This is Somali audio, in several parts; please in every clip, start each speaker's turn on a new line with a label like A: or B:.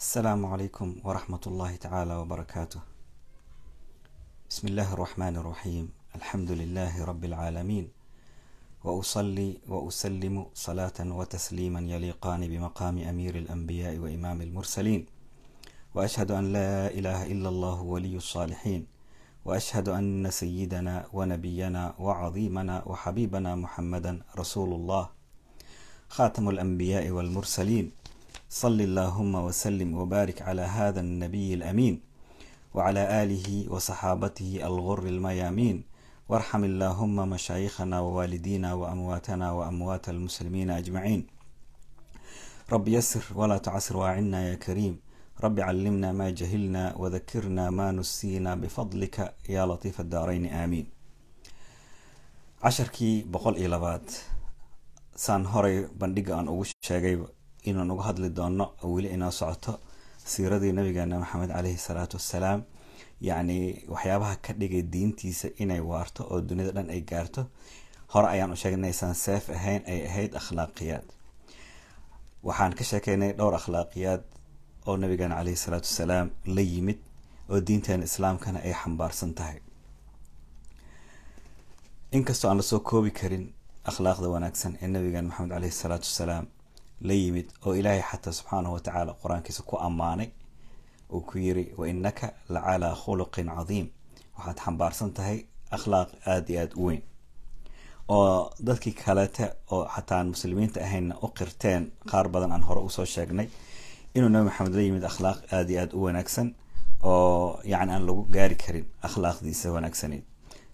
A: السلام عليكم ورحمة الله تعالى وبركاته. بسم الله الرحمن الرحيم. الحمد لله رب العالمين، وأصلي وأسلم صلاة وتسليما يليقان بمقام أمير الأنبياء وإمام المرسلين، وأشهد أن لا إله إلا الله ولي الصالحين، وأشهد أن سيدنا ونبينا وعظيمنا وحبيبنا محمدا رسول الله خاتم الأنبياء والمرسلين. صل اللهم وسلم وبارك على هذا النبي الأمين وعلى آله وصحابته الغر الميامين، وارحم اللهم مشايخنا ووالدينا وأمواتنا وأموات المسلمين أجمعين. رب يسر ولا تعسر وأعنا يا كريم. رب علمنا ما جهلنا وذكرنا ما نسينا بفضلك يا لطيف الدارين، آمين. Casharkii 102aad saan horay bandhiga aan ugu sheegay inaan uga hadli doono oo weli inoo socoto siiradii nabigeena Maxamed caleyhi salaatu wassalaam, yacni waxyaabaha ka dhigay diintiisa inay waarto oo dunida dhan ay gaarto. Hore ayaan u sheegnay inaysan seef ahayn, ay ahayd akhlaaqiyaad. Waxaan ka sheekeynay dhowr akhlaaqiyaad oo nabigeena caleyhi salaatu wassalaam la yimid oo diinteena islaamkana ay xambaarsan tahay. Inkastoo aan lasoo koobi karin akhlaaqda wanaagsan ee nabigeena Maxamed caleyhi salaatu wassalaam la yimid, oo Ilaahay xataa subxaanahu watacaala qur-aankiisa ku ammaanay, uu ku yiri: "Wa innaka la calaa khuluqin cadiim." Waxaad xambaarsan tahay akhlaaq aada iyo aada u weyn oo dadkii kalete oo xataa aan muslimiinta ahaynna u qirteen. Qaar badan aan hore usoo sheegnay inuu Nabi Maxamed la yimid akhlaaq aada iyo aada u wanaagsan oo yacni aan lagu gaari karin akhlaaqdiisa wanaagsaneyd,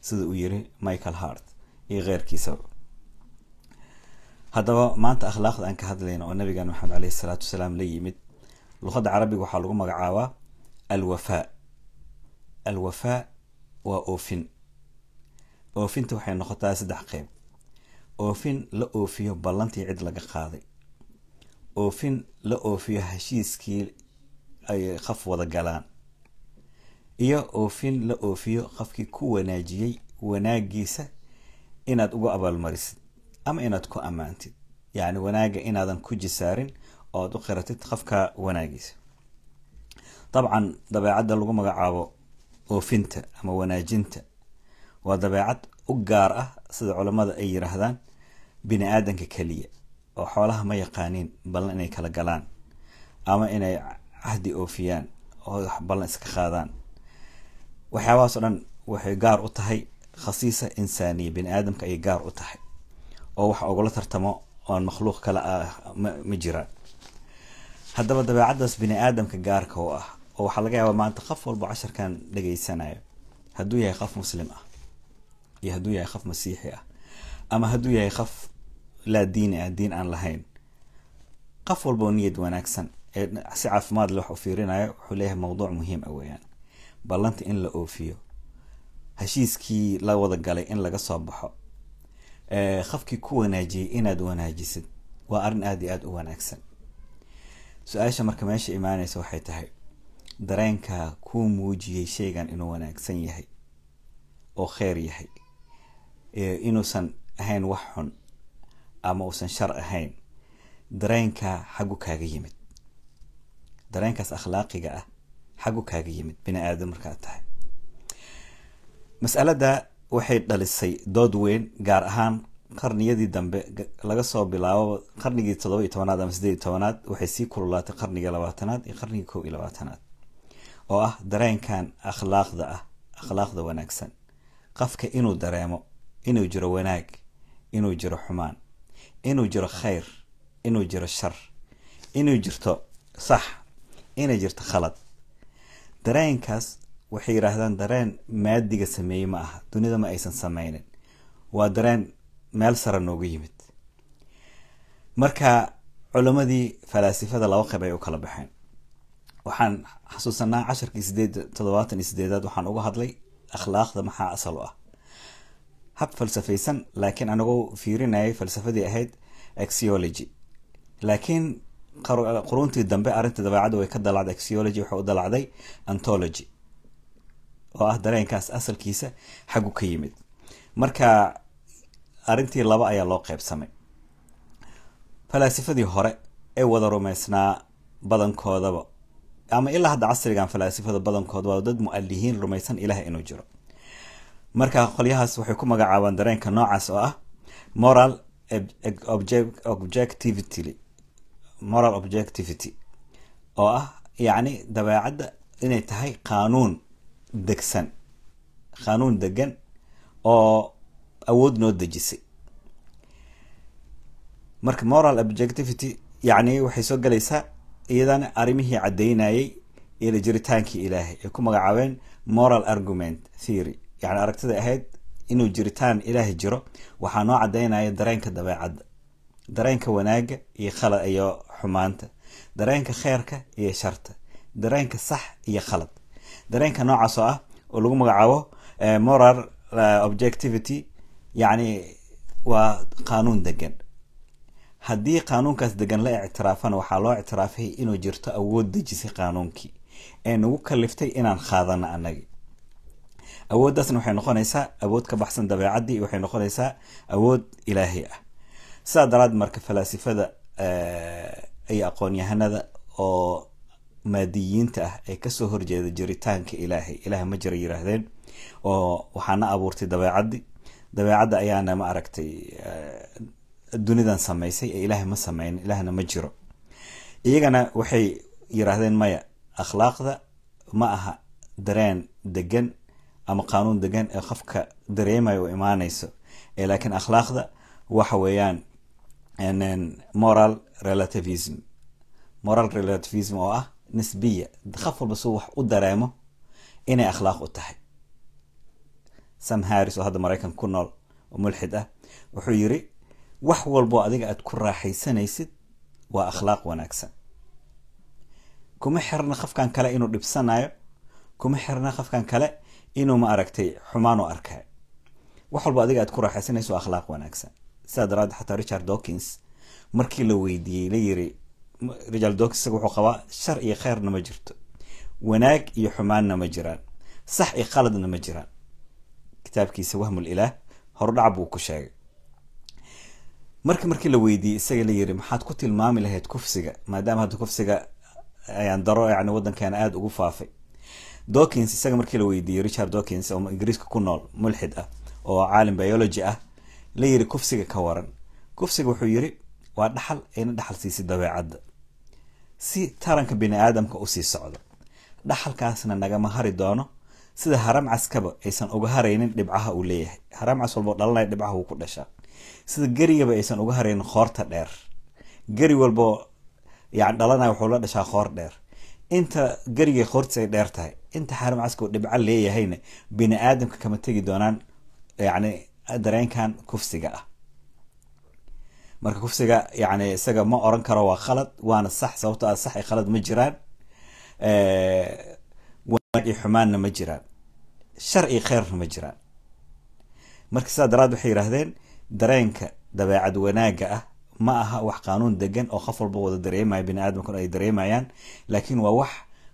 A: sida uu yiri Michael Hart iyo keyrkiisaba. Haddaba maanta akhlaaqda aan ka hadlayno oo nabigeena Maxamed caleyhi salaatu wasalaam la yimid, luqadda Carabiga waxaa lagu magacaabaa alwafaa. Alwafaa waa oofin. Oofinta waxay noqotaa saddex qeyb: oofin la oofiyo ballantii cid laga qaaday, oofin la oofiyo heshiiskii ay qaf wada galaan, iyo oofin la oofiyo qofkii ku wanaajiyey wanaagiisa inaad ugu abaalmarisid ama inaad ku ammaantid, yacni wanaagga inaadan ku jisaarin oo aad u qiratid qofka wanaagiisa. Dabcan dabeecadda lagu magacaabo oofinta ama wanaajinta waa dabeecad u gaar ah, sida culammada ay yiraahdaan, bini aadanka keliya, oo xoolaha ma yaqaaniin ballan inay kala galaan ama inay cahdi oofiyaan oo ballan iska qaadaan. Waxyaabahaas o dhan waxay gaar u tahay khasiisa insaaniya, bini aadamka ayay gaar u tahay, oo waxa ugula tartamo oon makhluuq kale ah ma jiraan. Haddaba dabeecaddaas bini aadamka gaarka u ah, oo waxaa laga yaabaa maanta qof walba casharkan dhegaysanayo, hadduu yahay qof muslim ah iyo hadduu yahay qof masiixi ah ama hadduu yahay qof laa diini ah, diin aan lahayn, qof walba oo niyad wanaagsan ee si caafimaad leh wax u fiirinayo, wuxuu leeyahay mawduuc muhiim ah weeyaan: ballanta in la oofiyo, heshiiskii la wada galay in laga soo baxo, qofkii ku wanaajiyey inaad wanaajisid, waa arrin aada iyo aada u wanaagsan. Su-aasha marka meesha imaaneysa waxay tahay: dareenkaa kuu muujiyey shaygan inuu wanaagsan yahay oo kheyr yahay, inuusan ahayn wax xun ama uusan shar ahayn, dareenkaa xaggu kaaga yimid? Dareenkaas akhlaaqiga ah xaggu kaaga yimid bini aadam markaad tahay? Mas'alada waxay dhalisay dood weyn, gaar ahaan qarniyadii dambe, laga soo bilaabo qarnigii 17aad ama 18aad. Waxay sii kululaatay qarnigii 20aad iyo qarnigii 21aad, oo ah dareenkan akhlaaqda ah, akhlaaqda wanaagsan, qofka inuu dareemo inuu jiro wanaag, inuu jiro xumaan, inuu jiro khayr, inuu jiro shar, inuu jirto sax, inay jirto khalad. Dareenkaas waxay yidhaahdaan dareen maadiga sameeyey ma aha, dunida ma aysan sameynin, waa dareen meel sare noogu yimid. Marka culammadii falaasifada laba qayb ay u kala baxeen. Waxaan xasuusanaa casharkii 78aad waxaan uga hadlay akhlaaqda maxaa asal u ah, hab falsafaysan, laakiin anigoo fiirinayay falsafadii ahayd axiology. Laakiin quruntii dambe arrinta dabeecadda way ka dalacday axiology, waxay u dalacday ontology, oo ah dareenkaas asalkiisa xaggu ka yimid. Marka arrintii laba ayaa loo qaybsamay. Falaasifadii hore ee wada rumaysnaa badankoodaba Ama ilaa hadda casrigan falaasifada badankood waa dad mu'alihiin rumaysan ilaah inuu jiro. Marka qolyahaas waxay ku magacaabaan dareenka noocaas oo ah moral objectivity, moral objectivity, oo ah yacni dabeecadda inay tahay qaanuun degsan, qaanuun degan oo awood noo dejisay. Marka moral objectivity yacni waxay soo gelaysaa iyadana arrimihii caddaynayay ila jiritaankii Ilaahay ay ku magacaabeen moral argument theory. Yani aragtida ahayd inuu jiritaan Ilaahay jiro waxaa noo caddaynaya dareenka dabeecadda, dareenka wanaagga iyo khalad iyo xumaanta, dareenka kheerka iyo sharta, dareenka sax iyo khalad. Dareenka noocaas oo ah oo lagu magacaabo moral objectivity yacni waa qaanuun degan. Haddii qaanuunkaas degan la ictiraafana, waxaa loo ictiraafay inuu jirto awood dejisay qaanuunkii ee nagu kaliftay inaan qaadano anagi. Awooddaasna waxay noqonaysaa awood ka baxsan dabeecaddii, waxay noqonaysaa awood ilaahi ah. Sidaa daraad marka falaasifada iyo aqoon-yahanada oo maadiyiinta ah ee kasoo horjeeda jiritaanka Ilaahay, Ilaah ma jira yiraahdeen, oo waxaana abuurtay dabeecaddii, dabeecadda ayaana, ma aragtay, dunidan samaysay ee Ilaahay ma sameyn, Ilaahna ma jiro. Iyagana waxay yiraahdeen maya, akhlaaqda ma aha dareen degan ama qaanuun degan ee qofka dareemayo u imaanayso, ee laakiin akhlaaqda waxa weeyaan moral relativism, moral relativism oo ah nisbiya, qof walba suu wax u dareemo inay akhlaaq u tahay. Sam Harris oo hadda Maraykan ku nool oo mulxid ah wuxuu yiri, wax walbo adiga aad ku raaxaysanaysid waa akhlaaq wanaagsan. Kuma xirna qofkan kale inuu dhibsanayo, kuma xirna qofkan kale inuu, ma aragtay, xumaan u arkayo. Wax walbo adiga aad ku raaxaysanayso waa akhlaaq wanaagsan. Sidaa daraaddeed xataa Richard Dawkins markii la weydiiyey, la yiri, Richard Dawkins isaga wuxuu qabaa shar iyo kheyrna ma jirto, wanaag iyo xumaanna ma jiraan, sax iyo qaladna ma jiraan. Kitaabkiisa Wahmul Ilaah hordhac buu ku sheegay. Marka markii la weydiiyey isaga, la yiri, maxaad ku tilmaami lahayd kufsiga, maadaama hadda kufsiga ayaan daro yani waddankeena aada ugu faafay? Dawkins isaga markii la weydiiyey, Richard Dawkins oo Ingiriiska ku nool, mulxid ah oo caalim biology ah, la yiri, kufsiga ka waran? Kufsiga wuxuu yiri waa dhaxal ayna dhaxal siisay dabeecadda si taranka bini aadamka usii socdo. Dhaxalkaasna nagama hari doono, sida haramcaskaba aysan uga haraynin dhibcaha uu leeyahay. Haramcas walboo dhalanaya dhibcaha wuu ku dhashaa. Sida gerigaba aysan uga haraynin qoorta dheer, geri walboo yani dhalanaya wuxuu la dhashaa qoor dheer. Inta gerigay qoortiis ay dheer tahay, inta haramcaska uu dhibco leeyahayna, bini aadamka kama tegi doonaan yani dareenkan kufsiga ah. Marka kufsiga yani isaga ma oran karo waa khalad waana sax, sababto ah sax iyo khalad ma jiraan, wanaag iyo xumaanna ma jiraan, shar iyo kheyrna ma jiraan. Marka sidaa daraad waxay yidhaahdeen dareenka dabeecad wanaagga ah ma aha wax qaanuun degan oo qof walba wada dareemayo, bini aadamkan ay dareemayaan, laakiin waa wax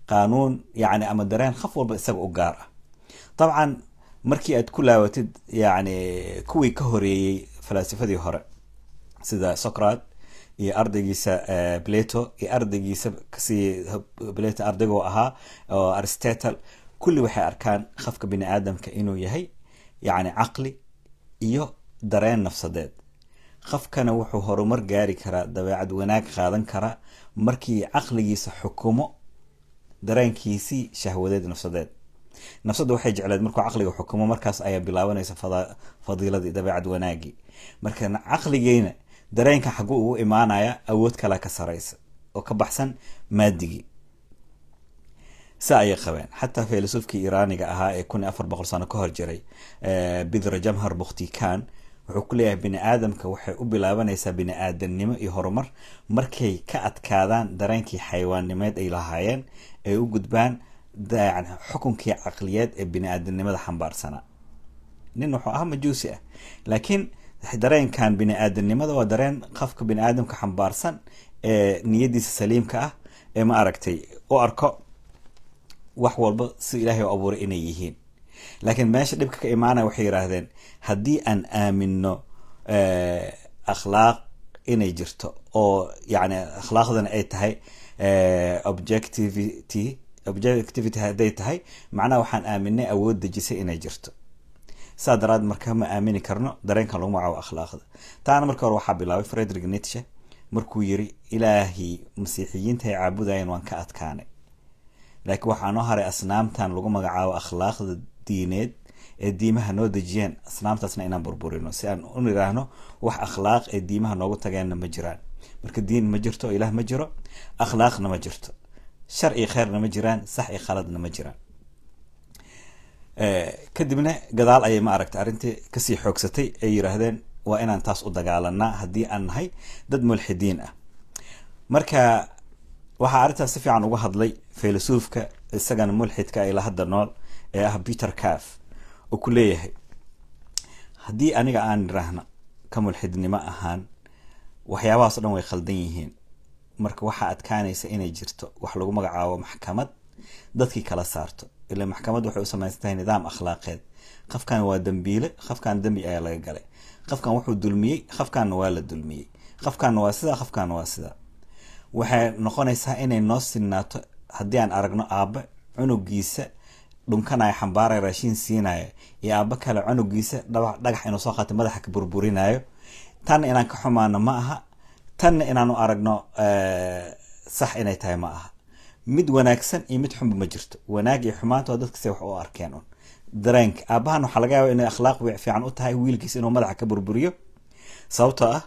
A: qaanuun yani ama dareen qof walba isaga u gaar ah. Dabcan markii aad ku laabatid yani kuwii ka horeeyey, falaasifadii hore sida Socrat iyo ardaygiisa Plato iyo ardaygiisa kasii Plato ardaygoo ahaa oo Aristotle, kulli waxay arkaan qofka bini aadamka inuu yahay yacni caqli iyo dareen nafsadeed. Qofkana wuxuu horumar gaari karaa, dabeecad wanaag qaadan karaa markii caqligiisa xukumo dareenkiisii shahwadeed nafsadeed. Nafsadda waxay jecleed markuu caqliga xukumo, markaas ayaa bilaabanaysa fadiiladii, dabeecad wanaagii. Marka caqligeyna dareenka xaguu ugu imaanaya? Awood kalea ka sareysa oo ka baxsan maadigii. Sa ayay qabeen xataa filosoofkii Iiraaniga ahaa ee 1400 sano ka hor jiray, Bidra Jamhar Bukhtikan, wuxuu ku leeyahay bini aadamka waxay u bilaabanaysaa bini aadamnimo iyo horumar markay ka adkaadaan dareenkii xayawaannimeed ay lahaayeen, ay u gudbaan yani xukunkii caqliyeed ee bini aadamnimada xambaarsanaa. Nin wuxuu ahaa majuusi ah, laakiin dareenkan bini aadamnimada waa dareen qofka bini aadamka xambaarsan ee niyadiisa saliimka ah ee, ma aragtay, u arko wax walba si Ilaahay u abuuray inay yihiin. Laakiin meesha dhibka ka imaanaya, waxay yidhaahdeen, haddii aan aamino akhlaaq inay jirto oo yani akhlaaqdana ay tahay Objectivity, objectivity hadday tahay, macnaha waxaan aaminay awood dejisay inay jirto. Saa daraad marka ma aamini karno dareenkan lagu magacaabo akhlaaqda. Taana marka hore waxaa bilaabay Frederick Nietzsche, markuu yiri ilaahii masiixiyiinta ay caabudayeen waan ka adkaanay, laakiin waxaa noo haray asnaamtan lagu magacaabo akhlaaqda diineed ee diimaha noo dejiyeen, asnaamtaasna inaan burburino si aan u niraahno wax akhlaaq ee diimaha noogu tageenna ma jiraan. Marka diin ma jirto, ilaah ma jiro, akhlaaqna ma jirto, shar iyo kheyrna ma jiraan, sax iyo khaladna ma jiraan. Kadibna gadaal ayay, ma aragtay, arrintii kasii xoogsatay, ay yiraahdeen waa inaan taas u dagaalanaa haddii aan nahay dad mulxidiin ah. Marka waxaa arrintaas si fiican uga hadlay filosoofka isagana mulxidka ilaa hadda nool ee ah Peter Caff, oo ku leeyahay haddii aniga aan niraahno ka mulxidnimo ahaan waxyaabahaas o dhan way khaldan yihiin, marka waxaa adkaanaysa inay jirto wax lagu magacaabo maxkamad dadkii kala saarto. Ila maxkamad waxay u samaysan tahay nidaam akhlaaqeed. Qofkan waa dambiile, qofkan dembi ayaa laga galay, qofkan wuxuu dulmiyey, qofkanna waa la dulmiyey, qofkanna waa sidaa, qofkanna waa sidaa. Waxay noqonaysaa inay noo sinaato haddii aan aragno aabbe cunugiisa dhunkanaya, xambaaraya, raashin siinaya, iyo aabbe kale cunugiisa dhagax inuu soo qaatay madaxa ka burburinayo. Tanna inaan ka xumaano ma aha, tanna inaanu aragno sax inay tahay ma aha. Mid wanaagsan iyo mid xunba ma jirto. Wanaag iyo xumaanta waa dadka se wax u arkeen un dareenka. Aabahan waxaa laga yaaba inay akhlaaq fiican u tahay wiilkiisa inuu madaxa ka burburiyo, sababtoo ah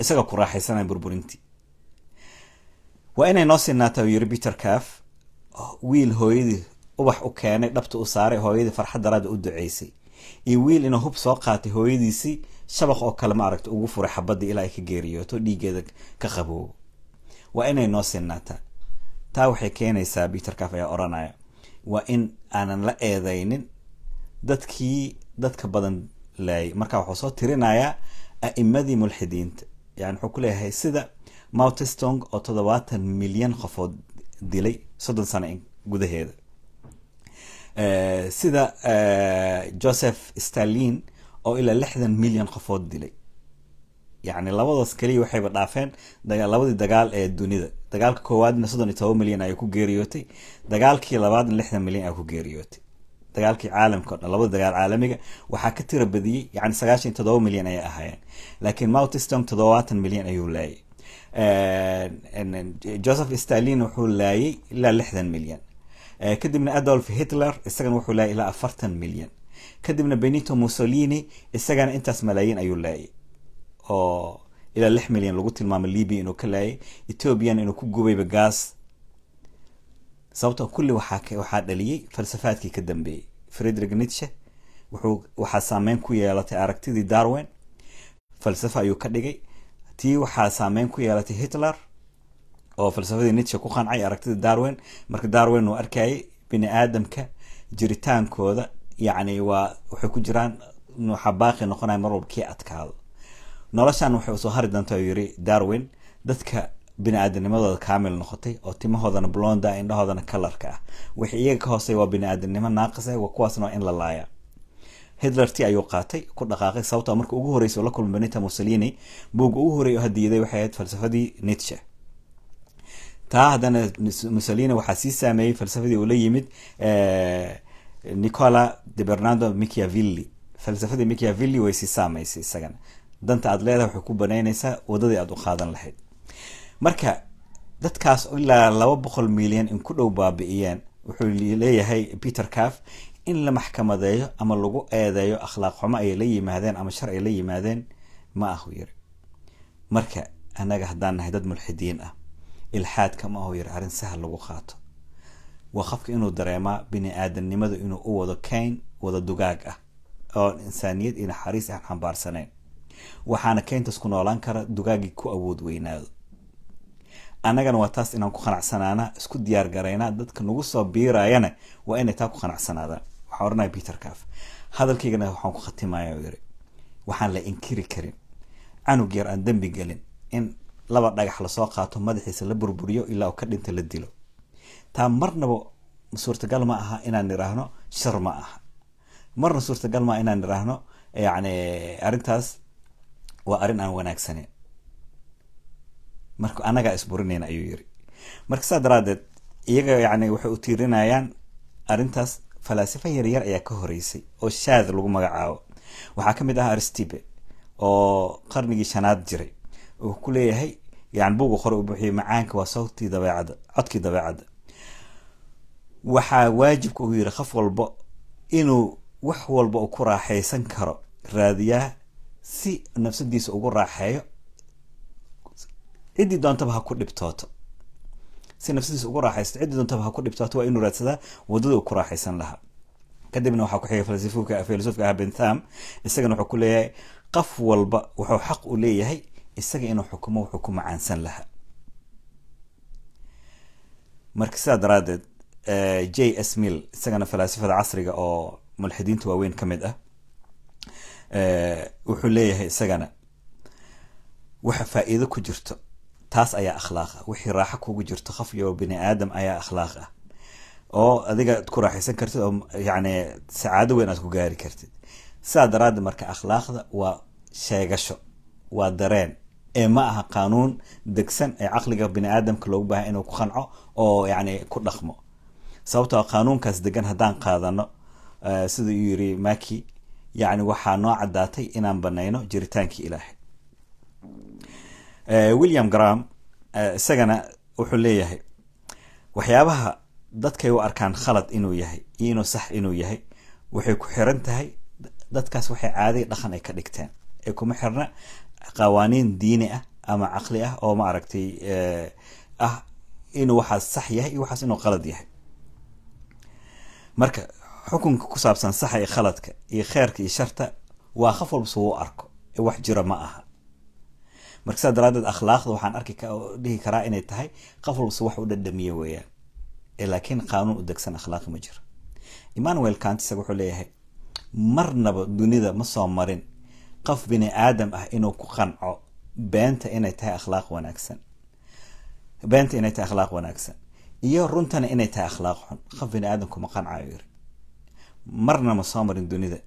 A: isaga ku raaxaysanaya burburintii. Waa inay noo sinaata, yiri Peter Caff, wiil hooyadii ubax u keenay, dhabta u saaray, hooyadii farxad daraada u duceysay, iyo wiil inuu hub soo qaatay, hooyadiisii shabaq oo kale, ma aragta, ugu furay xabadii ilaa ay ka geeriyooto, dhiiggeeda ka qaboobo. Waa inay noo sinaataa. Taa waxay keenaysaa, Peter Caff ayaa oranaya, waa in aanan la eedeynin dadkii dadka badan laayay. Marka wuxuu soo tirinayaa a'imadii mulxidiinta, yani wuxuu ku leeyahay sida Mao Tse-tung oo 70 milyan qofood dilay 30 sano gudaheeda, sida Joseph Stalin oo ilaa 60 milyan qofood dilay. Yacni labadaas keliya waxayba dhaafeen labadii dagaal ee dunida. Dagaalka koowaadna 37 milyan ayay ku geeriyootay, dagaalkii labaadna 60 milyan ayaa ku geeriyootay. Dagaalkii caalamka o dhan, labada dagaal caalamiga, waxaa ka tira badiyey, yani 97 milyan ayay ahaayeen, laakiin Mao Tse-tung 70 milyan ayuu laayay, Joseph Stalin wuxuu laayay ilaa 60 milyan, kadibna Adolf Hitler isagana wuxuu laayay ilaa 40 milyan, kadibna Benito Mussolini isagana intaas malaayiin ayuu laayay, oo ilaa 6 milyan lagu tilmaamay Libya inuu ka laayay, Ethiopian inuu ku gubayba gaas. Sababtoo kulli waxaa dhaliyey falsafaadkii ka dambeeyey Frederick Nietzsche. Waxaa saameyn ku yeelatay aragtidii Darwin, falsafa ayuu ka dhigay. Tii waxaa saameyn ku yeelatay Hitler oo falsafadii Nietzsche ku qancay, aragtidii Darwin. Marka Darwin uu arkayay bini aadamka jiritaankooda, yacni waa waxay ku jiraan, waxaa baaqi noqonaya mar walba kii adkaado. Noloshan waxay usoo hari doontaa, uu yiri Darwin, dadka bini aadamnimadooda kaamil noqotay oo timahoodana blonda, indhahoodana kalarka ah. Wixii iyaga ka hooseeya waa bini aadamnimo naaqis ah, waa kuwaasna waa in la laaya. Hitler ti ayuu qaatay, ku dhaqaaqay, sababtoo marka ugu horreysay oo la kulmay Benito Mussolini, buugga ugu horreeyay oo hadiyaday waxay ahayd falsafadii Nietzsche. Taa haddana Mussolini waxaa sii saameeyey falsafadii uu la yimid Nicola de Bernardo Machiavelli. Falsafadii Machiavelli way sii saameysay isagana. Danta aad leedahay waxay ku banaynaysaa wadadii aad u qaadan lahayd. Marka dadkaas ilaa 200 milyan in ku dhow baabi'iyeen, wuxuu leeyahay Peter Caff, in la maxkamadeeyo ama lagu eedeeyo akhlaaq xumo ay la yimaadeen ama shar ay la yimaadeen ma ahu, yiri. Marka annaga haddaan nahay dad mulxidiin ah, ilxaadka ma ahu, yiri, arrin sahal lagu qaato. Waa qofka inuu dareemaa bini aadamnimada inuu u wado kayn wada dugaag ah oo insaaniyad iyo naxariis aan xambaarsanayn, waxaana keyntaas ku noolaan kara dugaagii ku awood weynaado. Annagana waa taas inaan ku qanacsanaana, isku diyaar garaynaa, dadka nagu soo biirayana waa inay taa ku qanacsanaadaan, waxaan oranaya Peter Caff. Hadalkaygana waxaan ku khatimaya, yiri, waxaan la inkiri karin canug yar aan dembi gelin in laba dhagax lasoo qaato, madaxiisa la burburiyo ilaa uu ka dhinta, la dilo. Taa marnaba suurtagal ma aha inaan niraahno shar ma aha. Marna suurtagal ma aha inaan niraahno, yacni, arrintaas waa arrin aan wanaagsaneyn. Marka annagaa isburinayna, ayuu yiri. Marka saa daraadeed iyaga yani waxay u tiirinayaan arrintaas falaasifo yaryar ayaa ka horeysay oo shaad lagu magacaabo. Waxaa ka mid ah Aristibe oo qarnigii shanaad jiray, uu ku leeyahay yani buugu qore u buuxiyay macaanka waa sawtii dabeecadda, codkii dabeecadda. Waxaa waajibka uu yiri qof walba inuu wax walba uu ku raaxaysan karo raadiyaa si nafsadiisa ugu raaxeeyo, ciddii doontaba ha ku dhibtooto. Si nafsadiisa ugu raaxaysto ciddii doontaba ha ku dhibtooto, waa inuu raadsadaa waddada uu ku raaxaysan lahaa. Kadibna waxaa ku xigay filosoofka ah Bentham, isagana wuxuu ku leeyahay qof walba wuxuu xaq u leeyahay isaga inuu xukumo wuxuu ku macaansan lahaa. Marka sidaa daraadeed J S Mill, isagana falaasifada casriga oo mulxidiinta waaweyn ka mid ah, wuxuu leeyahay isagana waxa faa'iido ku jirto taas ayaa akhlaaq ah. Wixii raaxo kugu jirto qof iyo bini aadam ayaa akhlaaq ah oo adiga ku raaxaysan kartid oo yacni sacaado weyn aad ku gaari kartid. Sidaa daraaddeed marka akhlaaqda waa sheegasho, waa dareen, ee ma aha qaanuun degsan ee caqliga bini aadamka loogu baahay inuu ku qanco oo yacni ku dhaqmo. Sababtoo qaanuunkaas degan haddaan qaadano, sida uu yiri Maki, yacni waxaa noo caddaatay inaan banayno jiritaankii Ilaahay. William Graham isagana wuxuu leeyahay waxyaabaha dadkay u arkaan khalad inuu yahay iyo inuu sax inuu yahay waxay ku xiran tahay dadkaas waxay caadi dhaqan ay ka dhigteen, ee kuma xirna qawaaniin diini ah ama caqli ah oo ma aragtay ah inuu waxaas sax yahay iyo waxaas inuu qalad yahay. Marka xukunka ku saabsan saxa iyo khaladka iyo kheerka iyo sharta waa qof walba suu u arko, ee wax jira ma aha. Marka saa daraadeed akhlaaqda waxaan arki dhihi karaa inay tahay qof walba su wax u dhadhamiyo weeyaan, laakiin qaanuun u degsan akhlaaqi ma jiro. Emmanuel Kant isaga wuxuu leeyahay marnaba dunida ma soo marin qof bini aadam ah inuu ku qanco beenta inay tahay akhlaaq wanaagsan, beenta inay tahay akhlaaq wanaagsan iyo runtana inay tahay akhlaaq xun. Qof bini aadam kuma qancayo yiri, marna ma soo marin dunida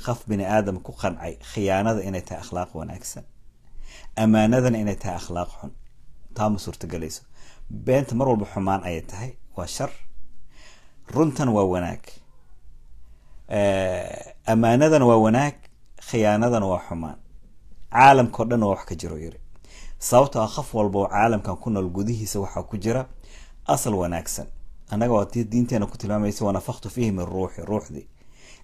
A: qof bini aadam ku qancay khiyaanada inay tahay akhlaaq wanaagsan, amaanadana inay tahay akhlaaq xun. Taa ma suurtagelayso. Beenta mar walba xumaan ayay tahay, waa shar, runtan waa wanaag, amaanadana waa wanaag, khiyaanadana waa xumaan. Caalamka oo dhan waa wax ka jiro yiri, sababtoo ah qof walba oo caalamkan ku nool gudihiisa waxaa ku jira asal wanaagsan. Annaga waa diinteena ku tilmaamaysa wanafaqtu fiihi min ruuxi, ruuxdii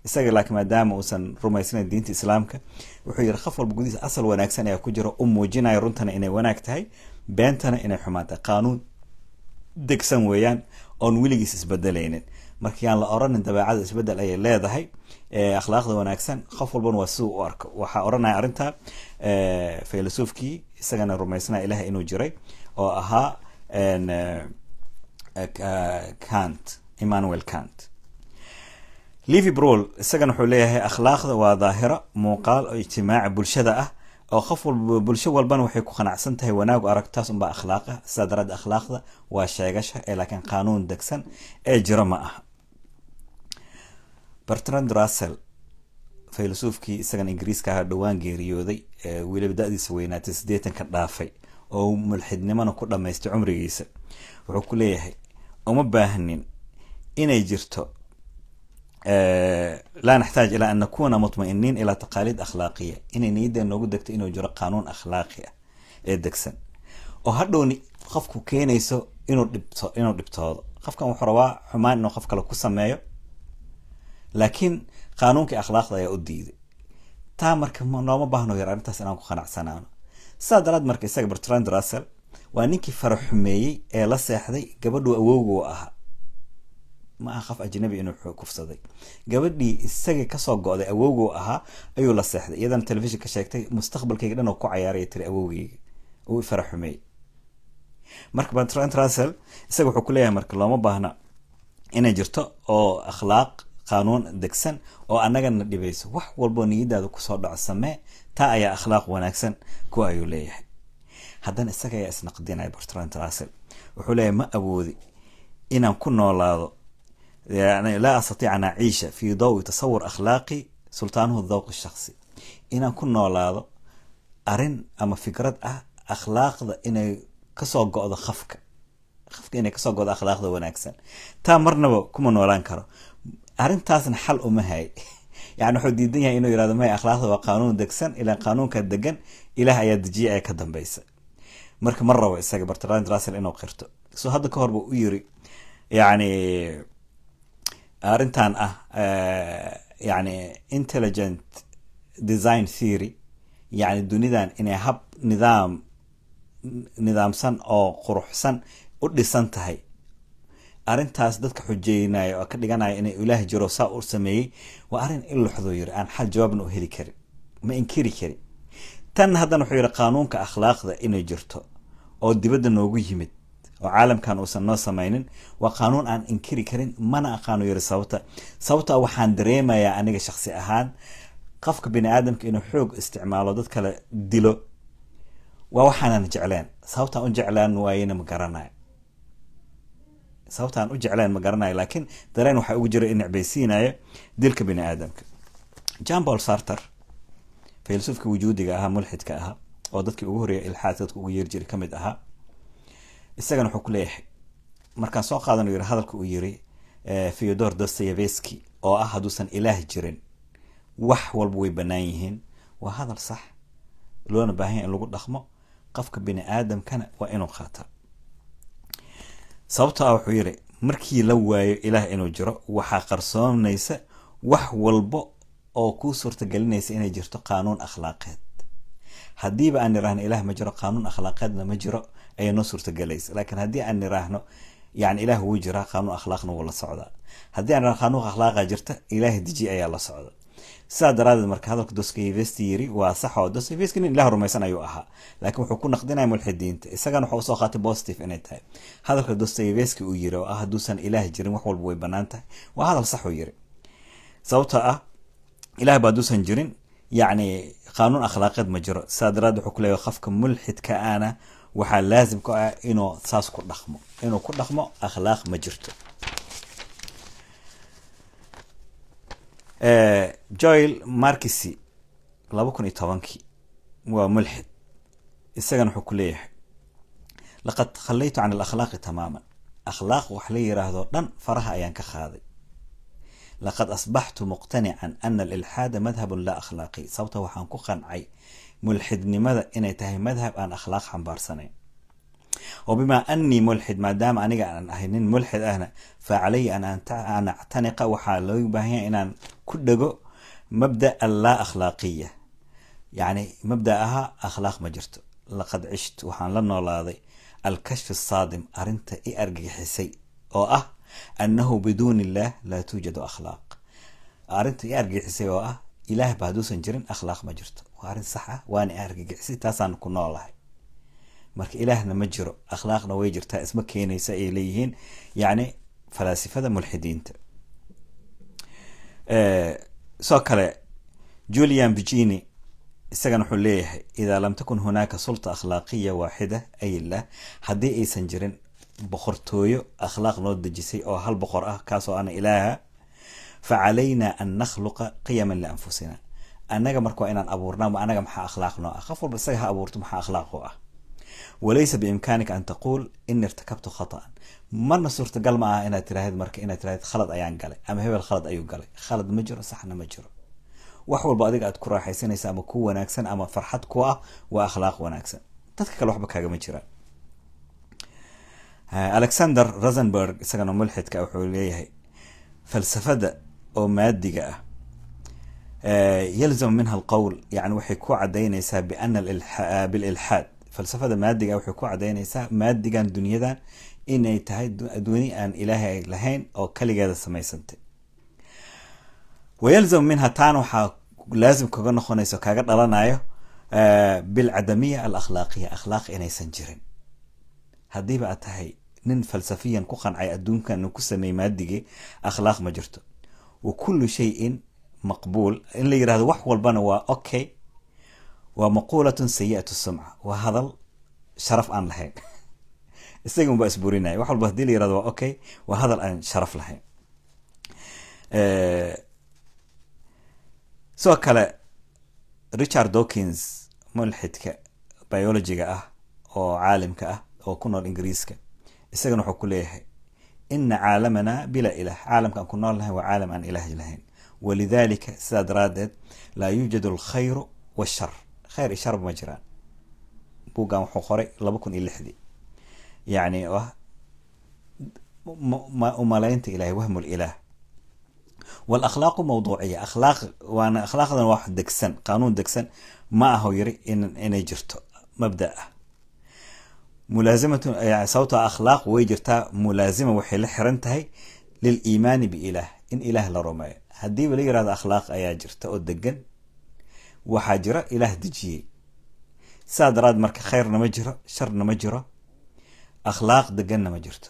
A: isaga, laakiin maadaama uusan rumaysnayn diinta islaamka wuxuu yiri qof walba gudihiisa asal wanaagsan ayaa ku jira u muujinaya runtana inay wanaag tahay, beentana inay xumaan tahay. Qaanuun degsan weeyaan oon weligiis isbedelaynin. Marka yaan la oranin dabeecada isbedel ayay leedahay, akhlaaqda wanaagsan qof walbana waa siduu u arko. Waxaa oranaya arrinta filosoofkii isagana rumaysnaa Ilaah inuu jiray oo ahaa Kant, Emmanuel Kant. Levi Brol isagana wuxuu leeyahay akhlaaqda waa daahiro muuqaal oo ijtimaaci bulshada ah oo qof walba bulsho walbana waxay ku qanacsan tahay wanaagu aragtaas unbaa akhlaaq ah. Sidaa daraaddeed akhlaaqda waa sheegasha, ee laakiin qaanuun degsan ee jiro ma aha. Bertrand Russell, filosoofkii isagana ingiriiska ahaa dhowaan geeriyooday, weliba da'diisa weynaatay 80 ka dhaafay oo mulxidnimona ku dhamaystay cumrigiisa, wuxuu ku leeyahay uma baahnin inay jirto, laa naxtaaj ilaa an nakuna mutma'iniin ilaa taqaaliid akhlaaqiya, inay niyadeen noogu degto inuu jiro qaanuun akhlaaqi ah ee degsan oo hadhowni qofku keenayso inuu dhibto, inuu dhibtoodo. Qofkan wuxuu rabaa xumaan inuu qof kale ku sameeyo, laakiin qaanuunkii akhlaaqda ayaa u diiday taa. Marka nooma baahno yar arrintaas inaan ku qanacsanaano. Sidaa daraad marka isaga Bertrand Russell waa ninkii faraxumeeyey ee la seexday gabadhuu awowgu ahaa. Ma aha qof ajnabi inuu kufsaday, gabadhii isaga kasoo go'day awowgu ahaa ayuu la seexday. Iyadana telefishin ka sheegtay mustaqbalkayga dhan oo ku cayaaraya tiri awowgayga uu faraxumeeyey. Marka Bertrand Russell isaga wuxuu ku leeyahay marka looma baahna inay jirto oo akhlaaq qaanuun degsan oo annagana dhibayso, wax walboo niyadaada kusoo dhaco samee, taa ayaa akhlaaq wanaagsan kuwa ayuu leeyahay. Haddana isaga ayaa isnaqdinaya Bertrand Russell, wuxuu leeyahay ma awoodi inaan ku noolaado, yani laa astatiic an aciisha fi dawi tasawur akhlaaqi sultaanuhu dhawq shakhsi, inaan ku noolaado arrin ama fikrad ah akhlaaqda inay kasoo go'do khafka Qofka inay kasoo godo akhlaaqda wanaagsan, taa marnaba kuma noolaan karo. Arrintaasna xal uma hay. Yani wuxuu diidan yahay inuu yirahdo may, akhlaaqda waa qaanuun degsan, ilaa qaanuunka degan Ilaah ayaa dejiya ee ka dambeysa. Marka ma rabo isaga Bertrand Russell inuu qirto. So hadda ka hor buu u yiri, yani arrintan ah yani intelligent design theory, yani dunidan inay hab nidaam nidaamsan oo quruxsan u dhisan tahay, arrintaas dadka xujeynaya oo ka dhiganaya inay Ilaah jiro saa u sameeyey, waa arrin iluxduu yiri aan xal jawaabna u heli karin, ma inkiri karin. Tan haddana wuxuu yidhi qaanuunka akhlaaqda inay jirto oo dibadda noogu yimid oo caalamkan uusan noo samaynin waa qaanuun aan inkiri karin, mana aqaano yiri sababta. Sababta waxaan dareemayaa aniga shaksi ahaan qofka bini aadamka inuu xoog isticmaalo, dad kale dilo, waa waxaanan jecleen. Sababtaan u jeclaan waayena ma garanayo, sababtaan u jecleen ma garanayo, laakiin dareen waxaa ugu jira in necbaysiinayo dilka bini aadamka. Jean Paul Sartre, faylasufka wujuudiga ahaa, mulxidka ahaa, oo dadkii ugu horreeyay ilxaadka dadka ugu yeeri jiray ka mid ahaa, isagana wuxuu ku leeyahay, markaan soo qaadano yiri hadalka uu yiri Fyodor Dostoyevsky oo ah hadduusan Ilaah jirin wax walba way bannaan yihiin, waa hadal sax loona baahan yahay in lagu dhaqmo. Qofka bini aadamkana waa inuu qaataa. Sababtoo ah wuxuu yiri markii la waayo Ilaah inuu jiro, waxaa qarsoonaysa wax walba oo kuu suurtagelinaysa inay jirto qaanuun akhlaaqeed. Haddiiba aan niraahno Ilaah ma jiro, qaanuun akhlaaqeedna ma jiro ayaa noo suurtagelaysa. Laakiin haddii aan niraahno yani Ilaah wuu jiraa, qaanuun akhlaaqna wuu la socdaa. Haddii aan niraahno qaanuun akhlaaqa jirta, Ilaah deji ayaa la socda. Sidaa daraadeed marka hadalka Dostoyevsky yiri waa sax, oo Dostoyevsky nin Ilaah rumaysan ayuu ahaa, laakiin wuxuu ku naqdinaya mulxidiinta. Isagana wuxuu usoo qaatay positive inay tahay hadalka Dostoyevsky uu yiri oo ah hadduusan Ilaah jirin wax walba way bannaan tahay, waa hadal sax uu yiri. Sababtoo ah Ilaah ba hadduusan jirin, yacni qaanuun akhlaaqeed ma jiro. Sidaa daraadeed wuxuu ku leeyahay qofka mulxidka ana waxaa laazim ku ah inuu saas ku dhaqmo, inuu ku dhaqmo akhlaaq ma jirto. Joel Markisi 2010-kii waa mulxid, isagana wuxuu ku leeyahay laqad takhallaytu can alakhlaaqi tamaaman, akhlaaq wax la yiraahdo dhan faraha ayaan ka qaaday. Laqad asbaxtu muqtanican ana alilxaada madhabun laa akhlaaqiy, sababta waxaan ku qancay mulxidnimada inay tahay madhab aan akhlaaq xambaarsanayn. Wa bimaa annii mulxid, maadaama aniga aan ahay nin mulxid ahna, fa calaya an actaniqa, waxaa looga baahan yahay inaan ku dhego mabda allaa akhlaaqiya, yacni mabda ahaa akhlaaq ma jirto. Laqad cishtu, waxaan la noolaaday alkashf asaadim, arrinta i argagixisay oo ah annahu biduuni illaah laa tuujadu akhlaaq, arrinta i argagixisay oo ah Ilaah ba hadduusan jirin akhlaaq ma jirto, waa arrin sax ah, waana i argagixisay, taasaan ku noolahay. Marka Ilaahna ma jiro akhlaaqna way jirtaa isma keenaysa ay leeyihiin yacni falaasifada mulxidiinta. Sidoo kale Julian Vigini isagana wuxuu leeyahay idaa lam takun hunaaka sulta akhlaaqiya waaxida ay illah, haddii aysan jirin boqortooyo akhlaaq noo dejisay oo hal boqor ah kaasoo ana Ilaaha, fa calayna an nakhluqa qiyaman lianfusina, annaga marka waa inaan abuurnaa ma anaga maxaa akhlaaq noo ah, qof walba isaga ha abuurto maxaa akhlaaq u ah. Walaysa biimkaanika an taquul ini irtakabtu khata'an, marna suurtagal ma aha inaad tiraahid, marka inaad tiraahid khalad ayaan galay ama hebel khalad ayuu galay. Khalad ma jiro, saxna ma jiro. Wax walba adiga aad ku raaxaysanaysa ama ku wanaagsan ama farxad ku ah waa akhlaaq wanaagsan, dadka kale waxba kaagama jiraan. Alexander Rosenberg isagana mulxidka wuxuu leeyahay falsafada oo maadiga ah yalzamu minha alqowl, yani waxay ku cadaynaysaa biana bililxaad, falsafada maadiga waxay ku cadaynaysaa maadigan dunyadan inay tahay duni aan Ilaahay lahayn oo kaligeeda samaysantay. Wayalzamu minha, taana waxaa laazim kaga noqonaysa, kaga dhalanayo bilcadamiya alakhlaaqiya, akhlaaq inaysan jirin. Haddiiba aad tahay nin falsafiyan ku qancay adduunkan uu ku sameeyey maadigii akhlaaq ma jirto, wa kullu shayin maqbuul in la yirahdo wax walbana waa okay, waa maquulatun sayi'atu sumca, waa hadal sharaf aan lahayn. Isaga unbaa isburinaya, wax walba hadii la yirahdo waa okay waa hadal aan sharaf lahayn. Sidoo kale Richard Dawkins mulxidka biologiga ah oo caalimka ah oo ku nool Ingiriiska, Isagana wuxuu ku leeyahay ina caalamana bilaa ilaah, caalamka aan ku nool nahay waa caalam aan ilaah lahayn. Walidalika, sidaa daraaddeed, laa yuujadu alkhayru washar, khayr iyo sharba ma jiraan. Buuggan wuxuu qoray 2006-dii, yacni ah umalaynta ilahay, wahmu lilaah. Walakhlaaqu mawduuciya, akhlaaq waana akhlaaqdan wax degsan, qaanuun degsan ma aho yiri inay jirto mabda ah mulaasimatu, sababtoo akhlaaq way jirtaa, mulaasima waxay la xiran tahay liliimaani biilaah, in ilaah la rumeeyo. Haddiiba la yirahdo akhlaaq ayaa jirta oo degan, waxaa jira ilaah dejiyey. Saa daraad marka khayrna ma jiro, sharna ma jiro, akhlaaq deganna ma jirto.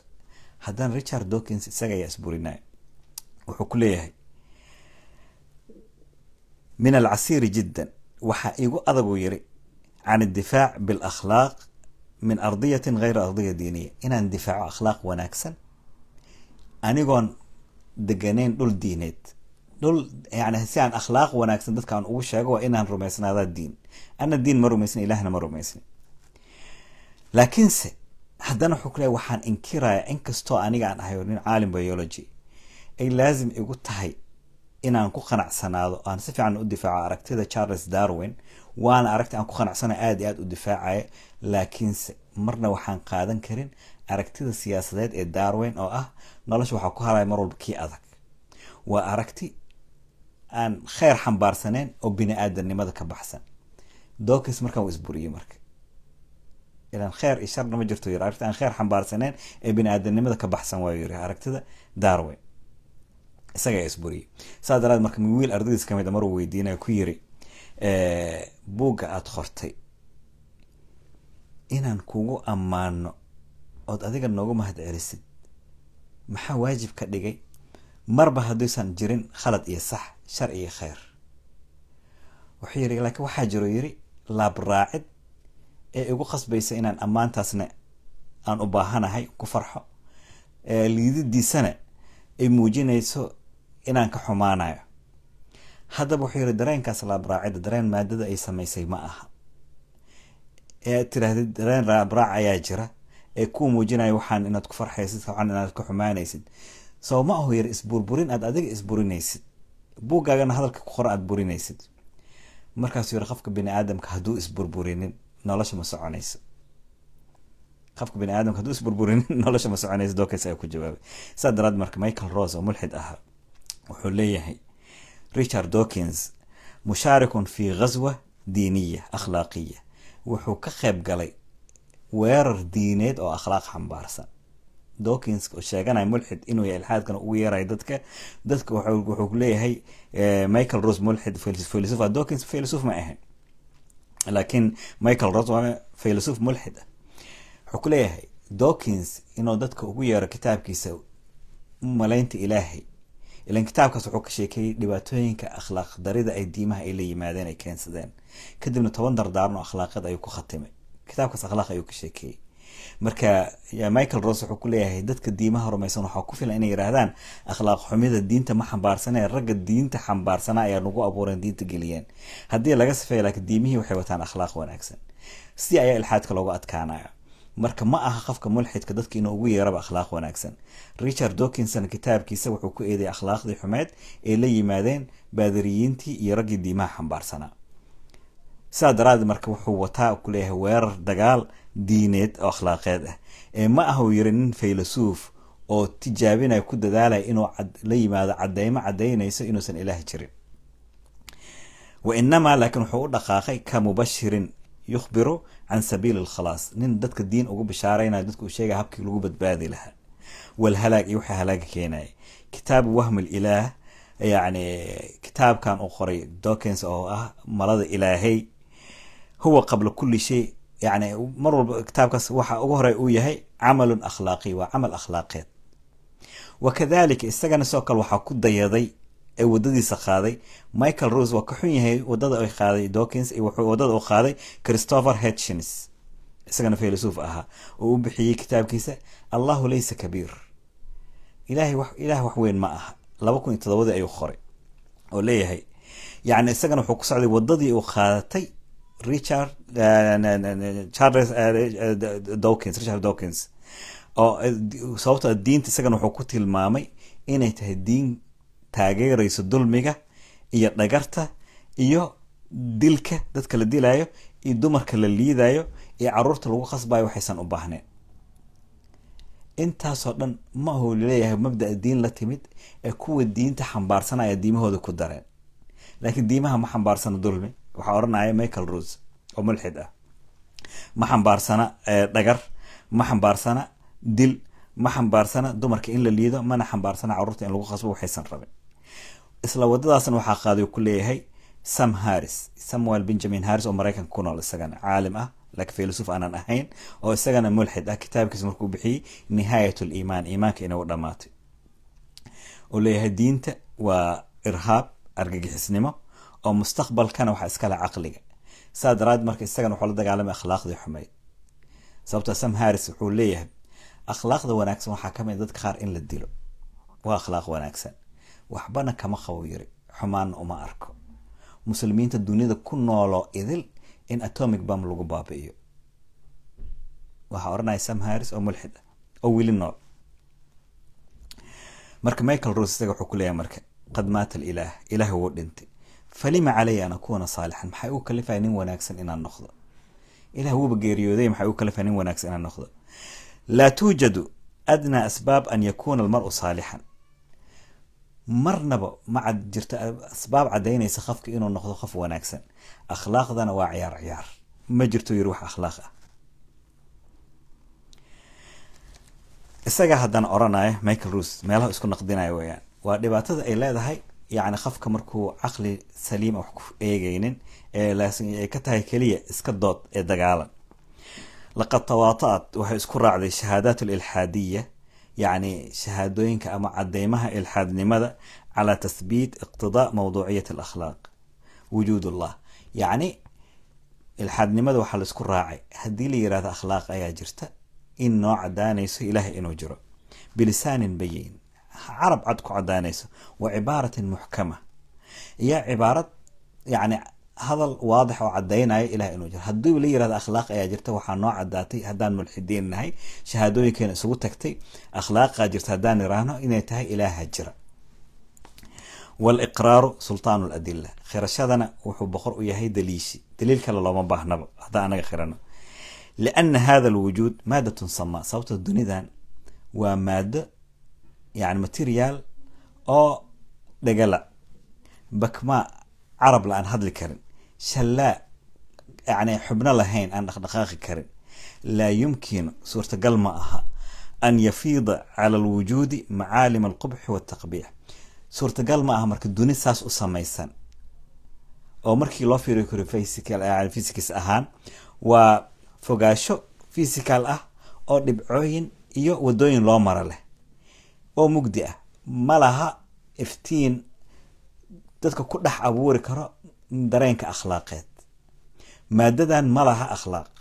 A: Haddana Richard Dawkins isaga ayaa isburinaya, wuxuu ku leeyahay min alcasiiri jiddan, waxaa igu adaguu yiri, can addifaac bilakhlaaq min ardiyatin gayra ardiya diiniya, inaan difaaco akhlaaq wanaagsan anigoon deganayn dhul diineed. Dhul yani si aan akhlaaq wanaagsan dadka aan ugu sheego waa inaan rumaysnaadaa diin. Ana diin ma rumaysnin, ilaahna ma rumaysnin. Laakiinse haddana wuxuu ku leeyahay waxaan inkirayaa, inkastoo aniga aan ahay nin caalim biology, ay laazim igu tahay inaan ku qanacsanaado, aan si fiican u difaaco aragtida Charles Darwin, waana aragti aan ku qanacsana, aad iyo aad u difaacaya, laakiinse marna waxaan qaadan karin aragtida siyaasadeed ee Darwin oo ah nolosha waxaa ku haraya mar walba kii adag. Waa aragti aan kheyr xambaarsaneyn oo bini aadamnimada ka baxsan. Dawkins markaan wuu isburiyey marka, ilan kheyr iyo sharna ma jirto yiri, aragti aan kheyr xambaarsaneyn ee bini aadamnimada ka baxsan waayu yiri aragtida Darwin, isaga ayaa isburiyey. Saa daraad marka wiil ardaydiis kamid a maruu weydiinayo ku yiri buugga aada qortay inaan kugu ammaano ood adiga noogu mahad celisid maxaa waajib ka dhigay, marba hadduusan jirin khalad iyo sax, shar iyo kheyr? Wuxuu yiri laakiin waxaa jiro yiri laabraacid ee igu khasbaysa inaan ammaantaasna aan u baahanahay ku farxo, liididiisana ay muujinayso inaan ka xumaanayo. Haddaba wuxuu yiri dareenkaas laabraacidda dareen maadada ay samaysay ma aha ee aad tiraahdid dareen laabraac ayaa jira ee kuu muujinaya waxaan inaad ku farxaysid, waxaan inaad ka xumaanaysid. Soo ma ahu yiri isburburin aad adiga isburinaysid, buuggaagana hadalka ku qora aad burinaysid? Markaasuu yiri qofka bini aadamka hadduu isburburinin nolosha ma soconayso, qofka bini aadamka hadduu isburburinin nolosha ma soconayso. Dawkins ayaa ku jawaabay. Saa daraad marka Michael Rose oo mulxid ahaa wuxuu leeyahay Richard Dawkins mushaarikun fi ghazwa diiniya akhlaaqiya, wuxuu ka qayb galay weerar diineed oo akhlaaq xambaarsan. Dawkins oo sheeganaya mulxid inuu yahay, ilxaadkana ugu yeerayo dadka, wuxuu leeyahay Michael Rose mulxid filosof. Dawkins filosof ma ahayn, laakiin Michael Rose waa filosof mulxid ah. Wuxuu ku leeyahay Dawkins inuu dadka ugu yeero kitaabkiisa malaynta ilaahay, ilan kitaabkaas wuxuu ka sheekeeyey dhibaatooyinka akhlaaq darida ay diimaha ay la yimaadeen ay keensadeen, kadibna 10 dardaaran oo akhlaaqeed ayuu ku khatimay kitaabkaas, akhlaaq ayuu ka sheekeeyey. Marka Michael Rose wuxuu ku leeyahay dadka diimaha rumaysan waxaa ku filan inay yidhaahdaan akhlaaq xumida diinta ma xambaarsanee, ragga diinta xambaarsanaa ayaa nagu abuureen, diinta geliyeen, haddii laga sifeeyo, laakiin diimihii waxay wataan akhlaaq wanaagsan, si ayaa ilxaadka loogu adkaanayo. Marka ma aha qofka mulxidka dadka inuu ugu yeeraba akhlaaq wanaagsan. Richard Dawkinson kitaabkiisa wuxuu ku eeday akhlaaqdii xumeed ee la yimaadeen baadiriyiintii iyo raggii diimaha xambaarsanaa. Sidaa daraaddeed marka wuxuu wataa ku leeyahay weerar dagaal diineed oo akhlaaqeed ah, ee ma aha uu yiri nin faylasuuf oo tijaabinaya, ku dadaalaya inuu la yimaado cadeymo cadaynayso inuusan ilaah jirin. Wa inamaa laakiin wuxuu u dhaqaaqay ka mubashirin yukhbiru can sabiili alkhalaas, nin dadka diin ugu bishaaraynayo, dadka uu sheegaya habkii lagu badbaadi lahaa, walhalaag iyo waxaa halaaga keenaya. Kitaabu wahm alilaah, yacni kitaabkan uu qoray Dawkins oo ah malada ilaahay, huwa qabla kulli shay, yani mar walba kitaabkaas waxa ugu horey uu yahay camalun akhlaaqiy, waa camal akhlaaqeed. Wakadalika isagana sidoo kale waxaa ku dayaday ee wadadiisa qaaday Michael Rose, waa ka xun yahay wadada ay qaaday Dawkins iyo wuxuu wadada uu qaaday Christopher Hitchens, isagana filosof ahaa oo u bixiyey kitaabkiisa Allahu laysa kabiir, ilaahay wax, ilaah wax weyn ma aha. 2007-dii ayuu qoray oo leeyahay, yani isagana wuxuu ku socday wadadii uu qaadatay Richard Charles Dawkins, Richard Dawkins. Oo sababtoo diinta isagana wuxuu ku tilmaamay inay tahay diin taageerayso dulmiga iyo dhagarta iyo dilka dadka la dilayo iyo dumarka la liidayo iyo caruurta lagu khasbayo waxaysan u baahnayn. Intaasoo dhan ma ahu leeyahay mabda'a diin la timid ee kuwa diinta xambaarsanaya diimahooda ku dareen, laakiin diimaha ma xambaarsana dulmi. Waxaa odhanaya Michael Rose oo mulxid ah, ma xambaarsana dhagar, ma xambaarsana dil, ma xambaarsana dumarka in la liido, mana xambaarsana caruurta in lagu khasbo waxaysan rabin. Isla wadadaasna waxaa qaaday ku leeyahay Sam Harris, Samuel Benjamin Harris, oo Maraykanka ku nool, isagana caalim ah laakiin filosof aanan ahayn, oo isagana mulxid ah. Kitaabkiisa markuu bixiyey Nihaayat Liimaan, iimaanka inuu dhamaatay, oo leeyahay diinta waa irhaab, argagixisnimo, oo mustaqbalkana waxaa iskale caqliga. Saa daraad marka isagana wuxuu la dagaalamay akhlaaqdii xumayd, sababta Sam Harris wuxuu leeyahay akhlaaqda wanaagsan waxaa kamid dadka qaar in la dilo waa akhlaaq wanaagsan, waxbana kama qabo yiri, xumaanna uma arko muslimiinta dunida ku nooloo idil in atomic bomb lagu baabi'iyo. Waxaa odhanaya Sam Harris oo mulxid ah oo weli nool. Marka Michael Rose isaga wuxuu ku leeyahay marka qad maata alilaah, ilaah wuu dhintay, falima calaya an akuuna saalixan? Maxay u kalifaya nin wanaagsan inaan noqdo? Ilaah wuuba geeriyooday, maxay u kalifaya nin wanaagsan inaan noqdo? Laa tuujadu adnaa asbaab an yakuuna almar'u saalixan. Marnaba ma cad jirto asbaab caddaynaysa qofka inuu noqdo qof wanaagsan. Akhlaaqdana waa ciyaar ciyaar, ma jirto yiri wax akhlaaq ah. Isaga haddana odhanaya Michael Rose meelaha isku naqdinaya weeyaan waa dhibaatada ay leedahay, yacni qofka markuu caqli saliim wax ku eegaynin ee ay ka tahay keliya iska dood ee dagaalan. Laqad tawaata'at, waxay isku raacday, shahaadaat alilxaadiya, yacni shahaadooyinka ama cadeymaha ilxaadnimada, calaa tathbiit iqtidaa mawduuciyat alakhlaaq wujuud allah. Yacni ilxaadnimada waxaa la isku raacay haddii la yirahdo akhlaaq ayaa jirta in noo cadaanayso ilaah inuu jiro, bilisaanin bayin, carab cad ku cadaanayso, wa cibaaratin muxkama, iyo cibaarad yacni hadal waadix oo cadaynayo ilaah inuu jiro. Haddii la yirahdo akhlaaq ayaa jirta, waxaa noo cadaatay haddaan mulxidiin nahay, shahaadooyinkeena isugu tagtay, akhlaaqaa jirta haddaan iraahno inay tahay ilaaha jira. Waliqraaru sultaanu ladila, khirashadana wuxuu boqor u yahay daliishi, daliil kale looma baahnaba haddaan anaga khirano. Liana hada alwujuud maadatun samaa, sababta dunidan waa maado, yani material oo dhagala, bakmaa, carab la aan hadli karin, shallaa, yani xubno lahayn, aan dhaqdhaqaaqi karin. Laa yumkinu, suurtagal ma aha, an yafiida cala alwujuudi macaalim alqubxi waltaqbiix. Suurtagal ma aha marka duni saas u samaysan oo markii loo fiiriyo karo physical, physics ahaan waa fogaasho physical ah oo dhibcooyin iyo wadooyin loo maro leh oo mugdi ah, ma laha iftiin dadka ku dhex abuuri karo dareenka akhlaaqeed. Maadadan ma laha akhlaaq,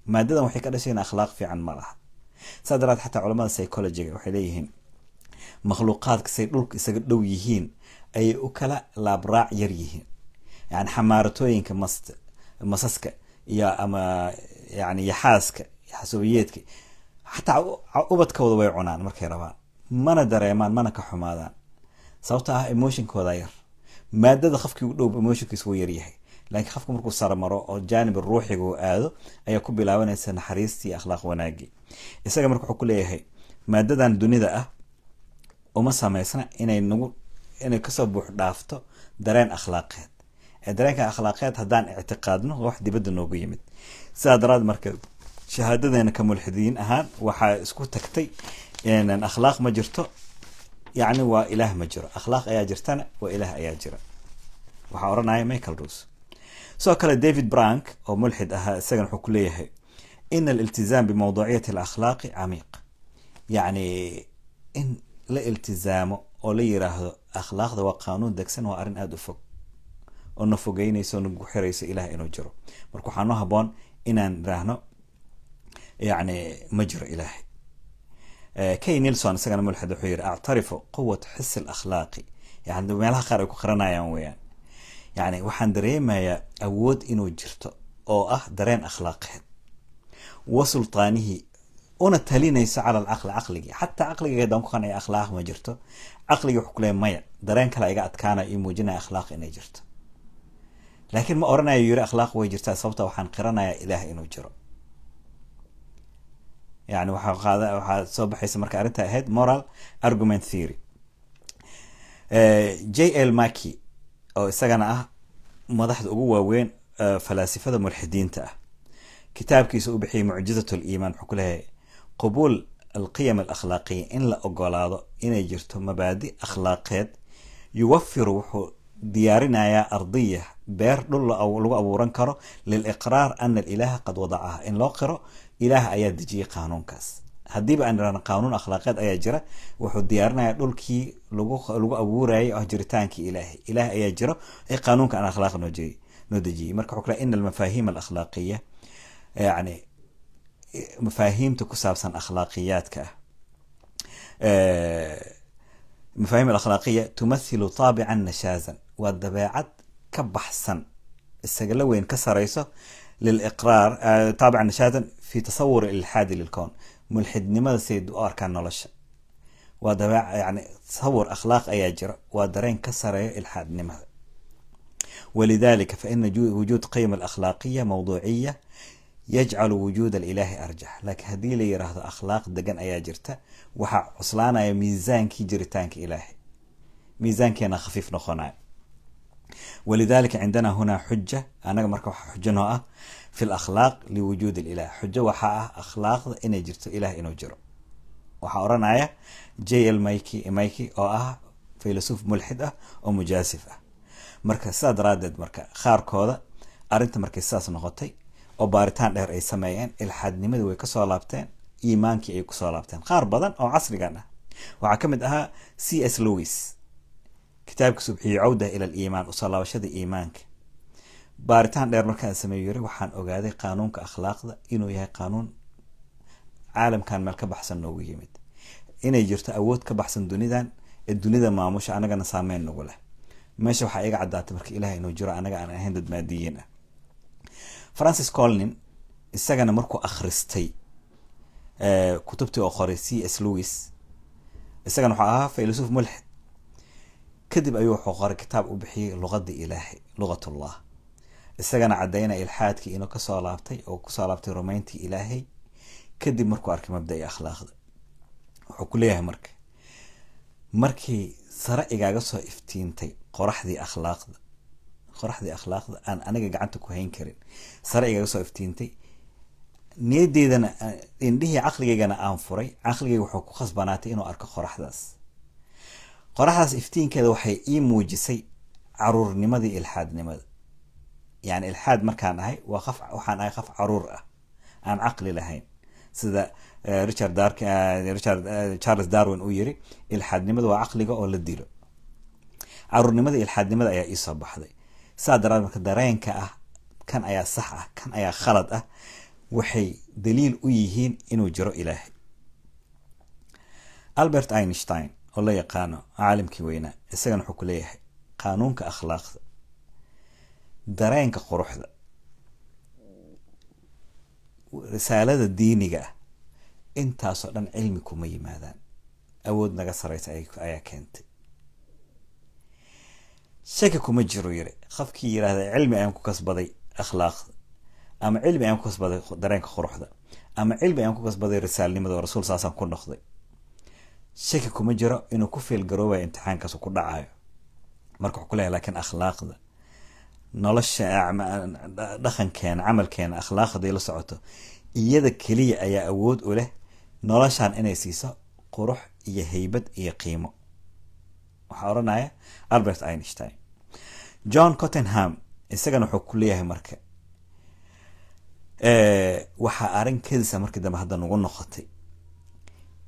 A: maadadan waxay ka dhasheen akhlaaq fiican ma laha. Saa daraad xataa culamada psychologyga waxay leeyihiin makhluuqaadka say dhulka isaga dhow yihiin ayay u kala laabraac yar yihiin. Yani xamaaratooyinka masaska iyo ama yani yaxaaska, yaxasuubiyeedka, xataa ubadkooda way cunaan markay rabaan, mana dareemaan mana ka xumaadaan, sababta ah emotionkooda yar. Maadada qofkii u dhow emotionkiisa wuu yaryahay, laakiin qofka markuu saramaro oo jaanib ruuxiga uu aado ayaa ku bilaabanaysa naxariistii iyo akhlaaq wanaagii. Isaga marka wuxuu ku leeyahay maadadan dunida ah uma samaysna inay nagu inay kasoo buux dhaafto dareen akhlaaqeed, ee dareenka akhlaaqeed haddaan ictiqaadno wax dibadda noogu yimid. Sidaa daraad marka shahaadadeena ka mulxidiin ahaan waxaa isku tagtay akhlaaq ma jirto, yacni waa ilaah ma jiro, akhlaaq ayaa jirtana waa ilaah ayaa jira. Waxaa odhanaya Michael Rose. Sidoo kale David Brank oo mulxid ahaa isagana wuxuu ku leeyahay ina aliltizaam bimawduuciyati alakhlaaqi camiiq, yacni in la iltizaamo oo la yiraahdo akhlaaqda waa qaanuun degsan waa arrin aada u fog oo na fogeynayso oo nagu xirayso ilaah inuu jiro. Marka waxaa noo haboon inaan iraahno yacni ma jiro ilaahay. Kay Nilson isagana mulxid wuxuu yiri actarifu quwat xis alakhlaaqi, yani meelaha qaar ay ku qiranayaan weeyaan, yani waxaan dareemayaa awood inuu jirto oo ah dareen akhlaaqeed, wa sultaanihi Una talinayso cala alcaqli, caqligii, xataa caqligayga haddaan ku qancaya akhlaaq ma jirto, caqligii wuxuu ku leeyahay maya, dareen kale iga adkaanayo ii muujinaya akhlaaq inay jirto. Laakiin ma oranayo, yiri, akhlaaq way jirtaa, sababta waxaan qiranayaa Ilaah inuu jiro. Yani waxaa qaada, waxaa soo baxaysa marka arrinta ahayd moral argument theory. J L Mackie, oo isagana ah madaxda ugu waaweyn falaasifada mulxidiinta ah, kitaabkiisa u bixiyay Mucjizat Liimaan, wuxuu ku leeyahay qubuul alqiyam alakhlaaqiya, in la ogolaado inay jirto mabaadi akhlaaqeed, yuwafiru, wuxuu diyaarinayaa, ardiya, beer dhul lagu abuuran karo, liliqraar ana alilaha qad wadacaha, in loo qiro Ilaah ayaa dejiyey qaanuunkaas. Haddiiba aan irahno qaanuun akhlaaqeed ayaa jira, wuxuu diyaarinayaa dhulkii lagu abuurayay oo jiritaankii Ilaahay. Ilaah ayaa jiro ee qaanuunka aan akhlaaq noo dejiyey. Marka wuxuu kale ina almafaahiim alakhlaaqiya, yani mafaahiimta ku saabsan akhlaaqiyaadka ah, mafaahiim alakhlaaqiya tumathilu taabican nashaazan, waa dabeecad ka baxsan, isagala weyn, ka sarayso, liliqraar, taabican nashaazan fi tasawur ilxaadi lilkown, mulxidnimada siday u arkaan nolosha. Waa dabeec, yani tasawur akhlaaq ayaa jira, waa dareen ka sareeyo ilxaadnimada. ولذلك فإن وجود قيم الأخلاقية موضوعية يجعل وجود الإله أرجح. لكن haddii la yiraahdo akhlaaq degan ayaa jirta, waxaa cuslaanaya miisaankii jiritaanka Ilaahay, miisaankeena khafiif noqonayo. ولذلك عندنا هنا حجة, anaga marka waxa xujo noo ah في الأخلاق لوجود الإله, xujo waxaa ah akhlaaqda inay jirto, Ilaah inuu jiro. Waxaa oranaya J L Mackie oo ah filosof mulxid ah oo mujaasif ah. Marka sidaa daraaddeed, marka qaarkooda arrinta markay sidaas noqotay oo baaritaan dheer ay sameeyeen, ilxaadnimadii way kasoo laabteen, iimaankii ay kusoo laabteen, qaar badan oo casrigan ah. Waxaa ka mid ahaa C S Lewis, kitaabkiisu bixiyey Cawda ila Aliimaan, usoo laabashada iimaanka. Baaritaan dheer markaan sameeyo, yiri, waxaan ogaaday qaanuunka akhlaaqda inuu yahay qaanuun caalamkan meel ka baxsan noogu yimid, inay jirto awood ka baxsan dunidan ee dunida maamusha, anagana saameyn nagu leh. Meesha waxaa iga caddaatay marka Ilaah inuu jiro, anaga aan ahayn dad maadiyiin ah. Francis Collin isagana markuu akhristay kutubtii oo qoray C S Lewis, isagana wuxuu ahaa filosof mulxid, kadib ayuu wuxuu qoray kitaab u bixiyey Luqadda Ilaahay, Luqatullah, isagana caddaynaya ilxaadkii inuu kasoo laabtay oo kusoo laabtay rumayntii Ilaahay kadib markuu arkay mabda'i akhlaaqda. Wuxuu ku leeyahay, marka markii sare igaaga soo iftiintay qoraxdii akhlaaqda, qoraxdii akhlaaqda aan aniga gacanta ku hayn karin sare igaga soo iftiintay, niyaddeydana, indhihii caqligaygana aan furay, caqligayga wuxuu ku khasbanaatay inuu arko qoraxdaas. Qoraxdaas iftiinkeeda waxay ii muujisay caruurnimadii ilxaadnimada. Yani ilxaad markaan ahay, waa qof, waxaan ahay qof caruur ah, aan caqli lahayn. Sida Richard Dark Richard Charles Darwin uu yiri, ilxaadnimada waa caqliga oo la dilo. Caruurnimada ilxaadnimada ayaa iisoo baxday. Saa daraad marka dareenka ah kan ayaa sax ah, kan ayaa khalad ah, waxay daliil u yihiin inuu jiro Ilaahay. Albert Einstein oo la yaqaano, caalimkii weynaa, isagana wuxuu ku leeyahay qaanuunka akhlaaqda, dareenka quruxda, risaalada diiniga ah, intaasoo dhan cilmi kuma yimaadaan, awood naga sareysa ayaa keentay. Shaki kuma jiro, yiri, qofkii yiraahda cilmi ayaan ku kasbaday akhlaaqda, ama cilmi ayaan ku kasbaday dareenka quruxda, ama cilmi ayaan ku kasbaday risaalnimada oo rasuul saasaan ku noqday, shaki kuma jiro inuu ku fail garoobayo, imtixaankaas ku dhacayo. Marka wuxuu ku leeyahay, laakiin akhlaaqda, nolosha, dhaqankeena, camalkeena, akhlaaqday la socoto, iyada keliya ayaa awood u leh noloshan inay siiso qurux iyo haybad iyo qiimo. Waxaa odhanaya Albert Einstein. John Cottenham isagana wuxuu ku leeyahay, marka waxaa arrin kedisa markii dambe hadda nagu noqotay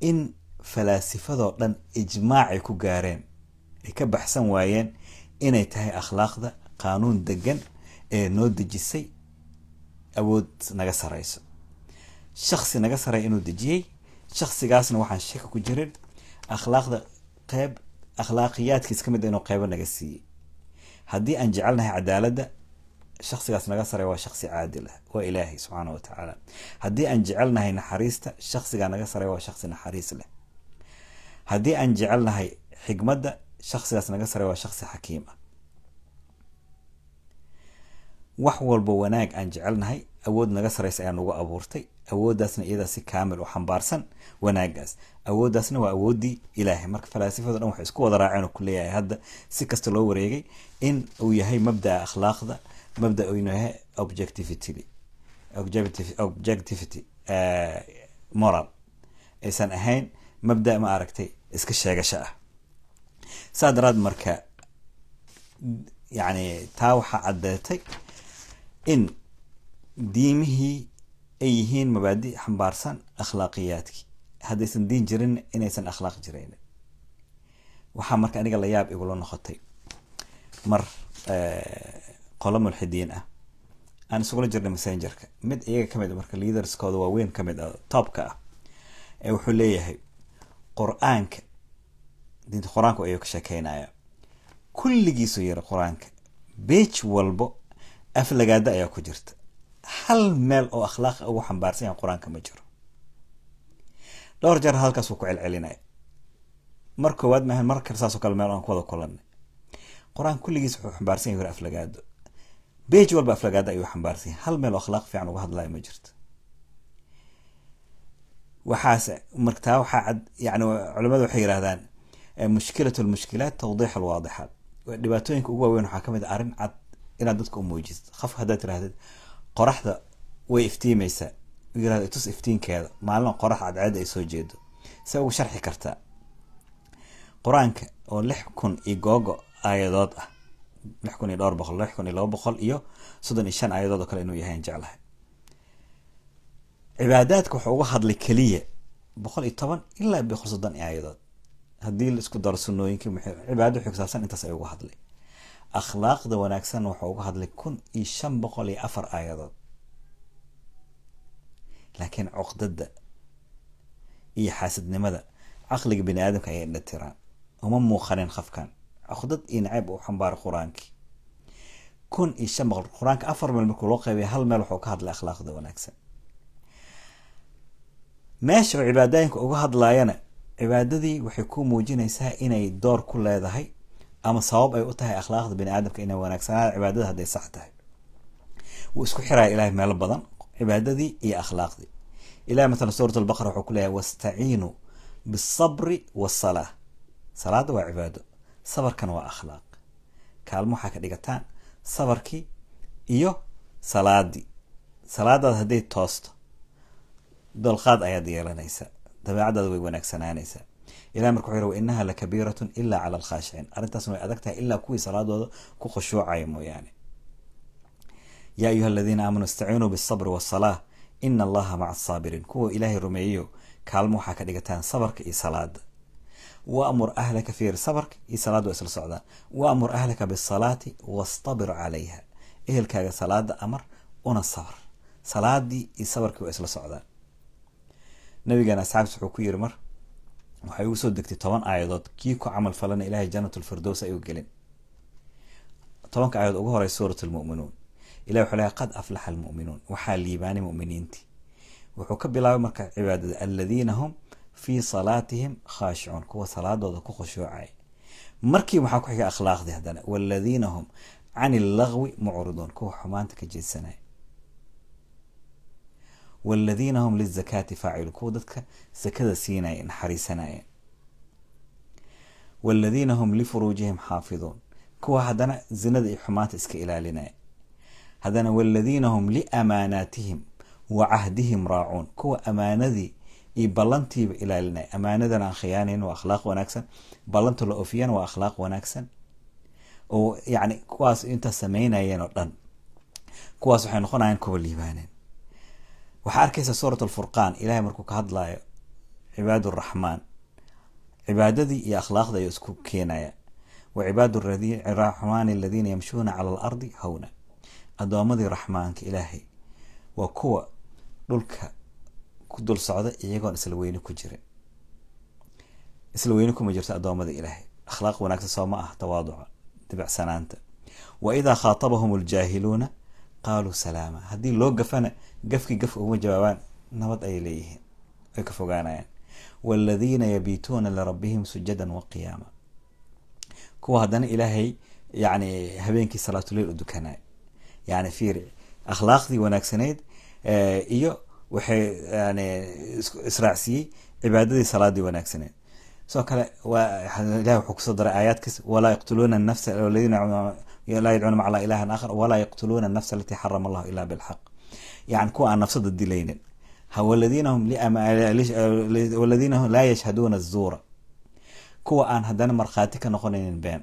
A: in falaasifadoo dhan ijmaacay ku gaareen, ay ka baxsan waayeen inay tahay akhlaaqda qaanuun degan ee noo dejisay awood naga sareyso, shaksi naga sareeya inuu dejiyey. Shaksigaasna waxaan shaki ku jirin akhlaaqda qeyb akhlaaqiyaadkiis ka mid a inuu qeybo naga siiyey. Haddii aan jecelnahay cadaaladda, shaksigaas naga sareeya waa shaksi caadil ah, waa Ilaahay subxaana wa tacaala. Haddii aan jecelnahay naxariista, shaksigaa naga sareeya waa shaksi naxariis leh. Haddii aan jecelnahay xikmadda, shaksigaas naga sareeya waa shaksi xakiim ah. Wax walba wanaag aan jecelnahay, awood naga sareysa ayaa nagu abuurtay, awooddaasna iyadaa si kaamil u xambaarsan wanaagaas, awooddaasna waa awooddii Ilaahay. Marka falaasifada dhan waxay isku wada raaceen oo kuleeyahay hadda si kasta loo wareegay in uu yahay mabda'a akhlaaqda mabda uu yahay objectivity moral, aysan ahayn mabda ma aragtay iska sheegasho ah. Saa daraad marka yani taa waxaa caddeetay in diimihii ay yihiin mabaadi xambaarsan akhlaaqiyaadkii, haddaysan diin jirin inaysan akhlaaq jirayn. Waxaa marka aniga la yaab igula noqotay mar qolo mulxidiin ah aan isugula jirnay messengerka, mid iyaga kamid a, marka leaderskooda waaweyn kamid ah, topka ah, ee wuxuu leeyahay Qur-aanka, diinta Qur-aanku ayuu ka sheekeynaya, kulligiisuu yiri Qur-aanka beej walbo aflagaada ayaa ku jirta, hal meel oo akhlaaq ugu xambaarsan yahay Qur-aanka ma jiro. Dhowr jeer halkaasuu ku celcelinaya. Mar koowaad maahan, mar kale saasoo kale meel aan ku wada kulanay, Qur-aan kulligiis wuxuu xambaarsan yahay aflagaado, beej walba aflagaado ayuu xambaarsan yahay, hal meel oo akhlaaq fiican uga hadlayo ma jirto. Waxaas martaa waxaa cad, yani culimadu waxay yidhahdaan mushkilatu lmushkilaat tawdiix alwaadixaat. Dhibaatooyinka ugu waaweyn waxaa kamid ah arrin cad inaad dadka u muujisid. Qofka haddaad tirahdid qoraxda way iftiimaysaa, uu yirahdo itus iftiinkeeda, maalin qorax cadceed ay soo jeedo, see ugu sharxi kartaa? Qur-aanka oo 6000 iyo googo aayadood ah, 6000 iyo dhowr boqol, 6235 aayadood oo kale inuu yahay aan jeclahay, cibaadaadka wuxuu uga hadlay keliya 110 ilaa 130 aayadood haddii la isku daro sunnooyinkii cibaado wixii ku saabsan, intaas ayuu uga hadlay. Akhlaaqda wanaagsan wuxuu uga hadlay 1504 aayadood. Laakiin cuqdada iyo xaasidnimada caqliga bini aadamka ayay indha tiraan, uma muuqanin qofkan cuqdad iyo nacayb uu xambaaray Qur-aankii. 1500 Qur-aanka afar meel markuu loo qaybiya, hal meel wuxuu ka hadlay akhlaaqda wanaagsan. Meesha uu cibaadooyinka uga hadlaayana, cibaadadii waxay ku muujinaysaa inay door ku leedahay ama sabab ay u tahay akhlaaqda bini aadamka inay wanaagsanaan cibaadada hadday sax tahay. Wuu isku xiraya Ilahay meelo badan cibaadadii iyo akhlaaqdii. Ilahay mathalan suurat Albaqara wuxuu ku leeyahay wastaciinuu bisabri wasalaa. Salaada waa cibaado, sabarkana waa akhlaaq. Kaalmo waxaa ka dhigataan sabarkii iyo salaadii. Salaadaad hadday toosto, dolqaad ayaad yeelanaysaa, dabeecadaada way wanaagsanaanaysaa. Ilahi marka wuxuu yiri wa innaha lakabiiratun ilaa cala alkhaashiciin. Arrintaasna way adag tahay ilaa kuwii salaadooda ku khushuucaya mooyaane. Yaa ayuha aladiina aamanuu istaciinuu bisabri wasalaa ina Allaha maca asaabiriin. Kuwa Ilaahay rumeeyeyo, kaalmo waxaa ka dhigataan sabarka iyo salaada. Waamur ahlaka, fiir, sabarka iyo salaada waa isla socdaan. Waamur ahlaka bisalaati wastabir calayha. Ehelkaaga salaada amar una sabr. Salaadii iyo sabarkii waa isla socdaan. Nabigeena asxaabtiis wuxuu ku yiri mar waxay ugu soo degtay 10 aayadood, kii ku camal falana Ilaahay Janatulfirdows ayuu gelin. 10-ka aayadood ugu horey suurat Almu'minuun, Ilahi wuxuu leeyahay qad aflaxa almu'minuun, waxaa liibaanay mu'miniintii. Wuxuu ka bilaabay marka cibaadada, aladiina hum fii salaatihim khaashicuun, kuwa salaadooda ku khushuucaya. Markii waxaa ku xiga akhlaaqdii haddana, waladiina hum can illagwi mucriduun, kuwa xumaanta ka jeedsanaya, waladiina hum lizakaati faaciluun, kuwa dadka sakada siinaya naxariisanaya, waladiina hum lifuruujihim xaafiduun, kuwa haddana zinada iyo xumaanta iska ilaalinaya, haddana waladiina hum liamaanaatihim wa cahdihim raacuun, kuwa amaanadii iyo ballantiiba ilaalinaya. Amaanadan aan khiyaanayn waa akhlaaq wanaagsan, ballanta la oofiyana waa akhlaaq wanaagsan. Oo yacni kuwaas intaas samaynayeen oo dhan, kuwaas waxay noqonayaan kuwa liibaaneen. Waxaa arkaysa suurat Alfurqaan, Ilahay markuu ka hadlaayo cibaad uraxmaan, cibaadadii iyo akhlaaqda ayuu isku keenaya. Wa cibaadu raxmaani aladiina yamshuuna cala alardi hawna. Addoommadii raxmaanka Ilaahay waa kuwa dhulka ku dul socda iyagoon isla weyni ku jirin. Isla weyni kuma jirto addoommada Ilaahay. Akhlaaq wanaagsan soo ma ah tawaaduca, dibacsanaanta? Wa idaa khaatabahum aljaahiluuna Qaaluu salaama, haddii loo gafana gafkii gaf uguma jawaabaan, nabad ayay leeyihiin, way ka fogaanayaan. Waladiina yabiituuna lirabbihim sujadan wa qiyaama, kuwa haddana Ilaahay yani habeenkii salaatuleyl u dukanaya. Yani fiiri akhlaaqdii wanaagsaneyd iyo waxay yani israacsiiyey cibaadadii salaadii wanaagsaneyd. Sidoo kale Ilahi wuxuu kusoo daray aayaadkiis: walaa yaqtuluuna nafsa waladiina laa yadcuuna maca Allah ilahan aakhar walaa yaqtuluuna nafsa alatii xarama Allahu ila bilxaq, yani kuwa aan nafsada dilaynin. Waladiina hum laa yashhaduuna azuura, kuwa aan haddana markhaati ka noqonaynin been.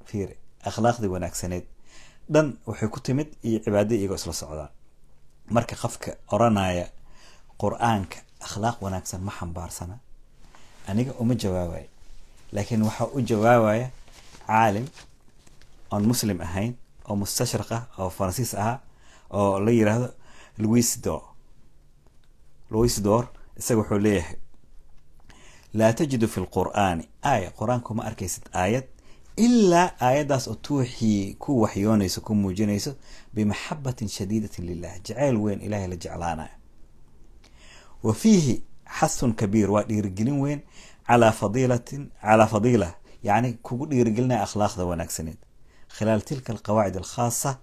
A: Fiiri akhlaaqdii wanaagsaneyd dhan waxay ku timid iyo cibaadadii iyagoo isla socdaan. Marka qofka oranaya Qur-aanka akhlaaq wanaagsan ma xambaarsana, aniga uma jawaabayo, laakiin waxaa u jawaabaya caalim oon Muslim ahayn oo mustashriq ah oo Faransiis ahaa oo la yiraahdo Louis Dor. Louis Dor isaga wuxuu leeyahay: laa tajidu fi lqur'aani aaya, Qur-aanku ma arkaysid aayad ilaa aayaddaas oo tuuxii ku waxyoonayso, ku muujinayso bimaxabatin shadiidatin lilah, jacayl weyn Ilahay la jeclaanayo. Wa fiihi xasun kabiir, waa dhiirigelin weyn, calaa fadiilatin, calaa fadiila, yani kugu dhiirigelinaya akhlaaqda wanaagsaneed, khilaal tilka alqawaacid alkhaasa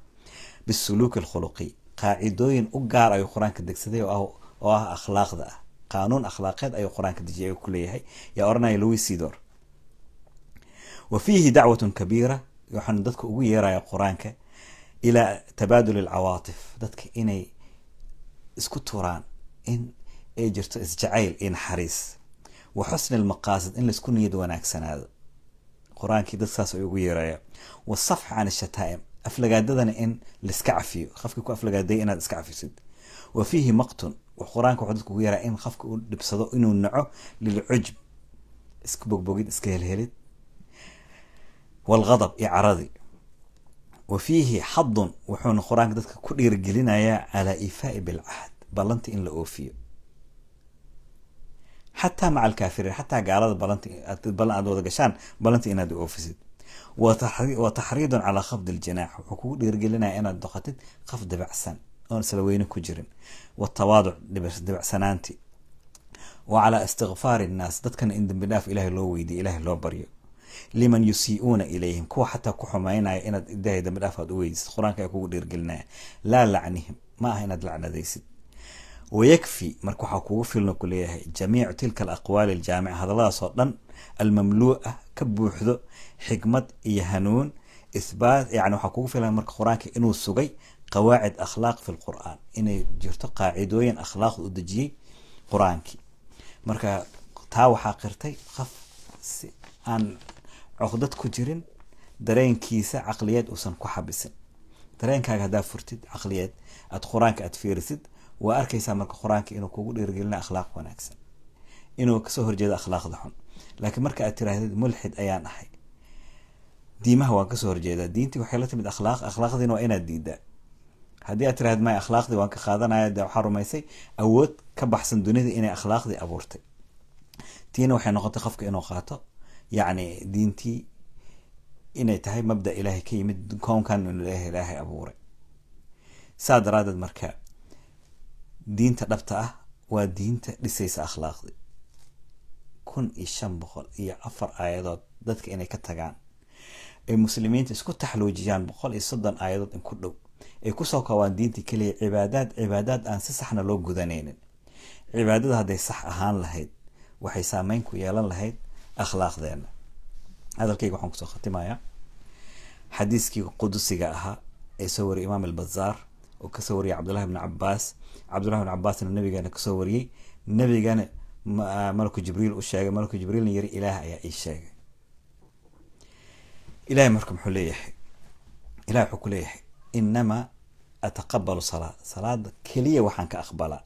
A: bisuluuk alkhuluqiy, qaacidooyin u gaar ayuu Qur-aanka degsaday oo ah akhlaaqda ah, qaanuun akhlaaqeed ayuu Qur-aanka dejiyay ayuu kuleeyahay, yaa oranaya Louis Sidor. Wa fiihi dacwatun kabiira, waxaanu dadka ugu yeeraya Qur-aanka ilaa tabaadul alcawaatif, dadka inay isku turaan, in ay jirto isjacayl iyo naxariis, wa xusni almaqaasid, in laisku niyad wanaagsanaado. Qur-aankii dad saas ayuu ugu yeeraya. Wasafx can ashataa'im, aflagaadadana in laiska cafiyo, qofkii ku aflagaaday inaad iska cafisid. Wa fiihi maqtun, Qur-aanka wuxuu dadka ugu yeeraya in qofka uu dhibsado, inuu naco lilcujb, iska bogbogid, iska helhelid, walghadab iyo caradi. Wa fiihi xadun, wuxuuna Qur-aanka dadka ku dhiirigelinayaa calaa iifaai bilcahd, ballanta in la oofiyo, xataa maca alkaafiriin, xataa gaalada balanta ballan aad wada gashaan, ballanta inaad oofisid. Wa taxriidun calaa khafdi aljanaax, wuxuu kugu dhiirigelinaya inaad doqotid qof dabacsan oon isla weyne ku jirin, watawaaduc, dabacsanaanti, wa calaa istikfaari innaas, dadkana in dambi dhaaf Ilahay loo weydiiyo, Ilahay loo baryo, liman yusii'uuna ilayhim, kuwa xataa ku xumaynaya inaad Ilahay dambi dhaaf aad u weydiisid. Qur-aanka ayaa kugu dhiirigelinaya, laa lacnihim, ma aha inaad lacnadaysid. Wayakfi, marka waxaa kugu filno ku leeyahay, jamiicu tilka alaqwaali aljaamica, hadalladaas oo dhan almamluu'a, ka buuxdo xikmad iyo hanuun, ithbaat, yani waxaa kugu filan marka Qur-aanka inuu sugay qawaacid akhlaaq fi lqur'aan, inay jirto qaacidooyin akhlaaqda u dejiyey Qur-aankii. Marka taa waxaa qirtay qof si aan cuqdad ku jirin, dareenkiisa caqliyeed uusan ku xabisin. Dareenkaaga haddaa furtid caqliyeed, aad Qur-aanka aad fiirisid, waa arkaysaa marka Qur-aanka inuu kugu dhiirigelina akhlaaq wanaagsan, inuu kasoo horjeedo akhlaaqda xun. Laakiin marka aad tiraahdid mulxid ayaan ahay, diimaha waan kasoo horjeedaa, diintii waxay la timid akhlaaq, akhlaaqdiina waa inaad diidaa. Haddii aad tirahdid maya, akhlaaqdii waan ka qaadanaya, dee waxaa rumaysay awood ka baxsan dunida inay akhlaaqdii abuurtay. Tiina waxay noqotay qofka inuu qaato yacni diintii inay tahay mabda Ilaahay ka yimid, koonkan inuu Ilaahay abuuray. Saa daraadeed marka diinta dhabta ah waa diinta dhisaysa akhlaaqdii. 1504 aayadood dadka inay ka tagaan, ay Muslimiinta isku taxluujiyaan 130 aayadood in ku dhow, ay kusoo koobaan diinta keliya cibaadaad, cibaadaad aan si saxna loo gudanaynin. Cibaadada hadday sax ahaan lahayd waxay saameyn ku yeelan lahayd akhlaaqdeena. Hadalkayga waxaan kusoo khatimayaa xadiiskii qudusiga ahaa ee soo wariyay Imaam Albazaar oo kasoo wariyay Cabdullahi bni Cabaas, Cabdullahi bni Cabaasna nabigeena kasoo wariyey, nabigana malaku Jibriil u sheegay, malaku Jibriilna yiri Ilaah ayaa ii sheegay. Ilahay marka muxuu leeyahay? Ilahay wuxuu ku leeyahay: inamaa ataqabalu salaa, salaada keliya waxaan ka aqbalaa.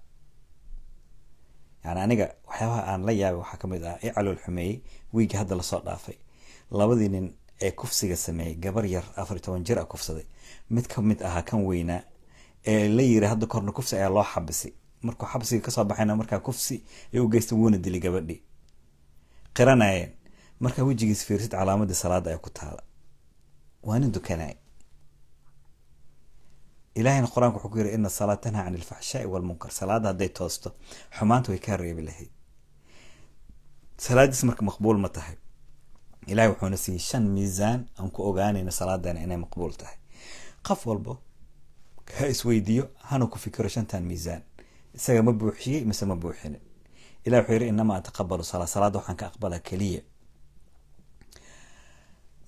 A: Yani aniga waxyaabaha aan la yaabay waxaa kamid ah i calool xumeeyey wiigii hadda lasoo dhaafay, labadii nin ee kufsiga sameeyey, gabar yar 14 jir ah kufsaday, mid ka mid ahaa kan weynaa ee la yiri hadda korna kufsi ayaa loo xabisay, markuu xabsiga kasoo baxayna markaa kufsi ay u geystay, wuuna dilay gabadhii, qiranayeen. Markaa wejigiis fiirsid, calaamadii salaada ayaa ku taala, waa nin dukanaya. Ilaahayna Qur-aanka wuxuu ku yiri ina salaa tanha can ilfaxshaai walmunkar. Salaada hadday toosto xumaanta way kaa reebi lahayd. Salaadiis marka maqbuul ma tahay? Ilahay wuxuuna siiyey 5 miisaan aan ku ogaanayna salaadeena inay maqbuul tahay. Qof walbo ha isweydiiyo, hana ku fikiro 5tan miisaan, isaga ma buuxiyey mise ma buuxinin. Ilahi wuxuu yidhi inamaa ataqabalu salaa, salaadda waxaan ka aqbalaa keliya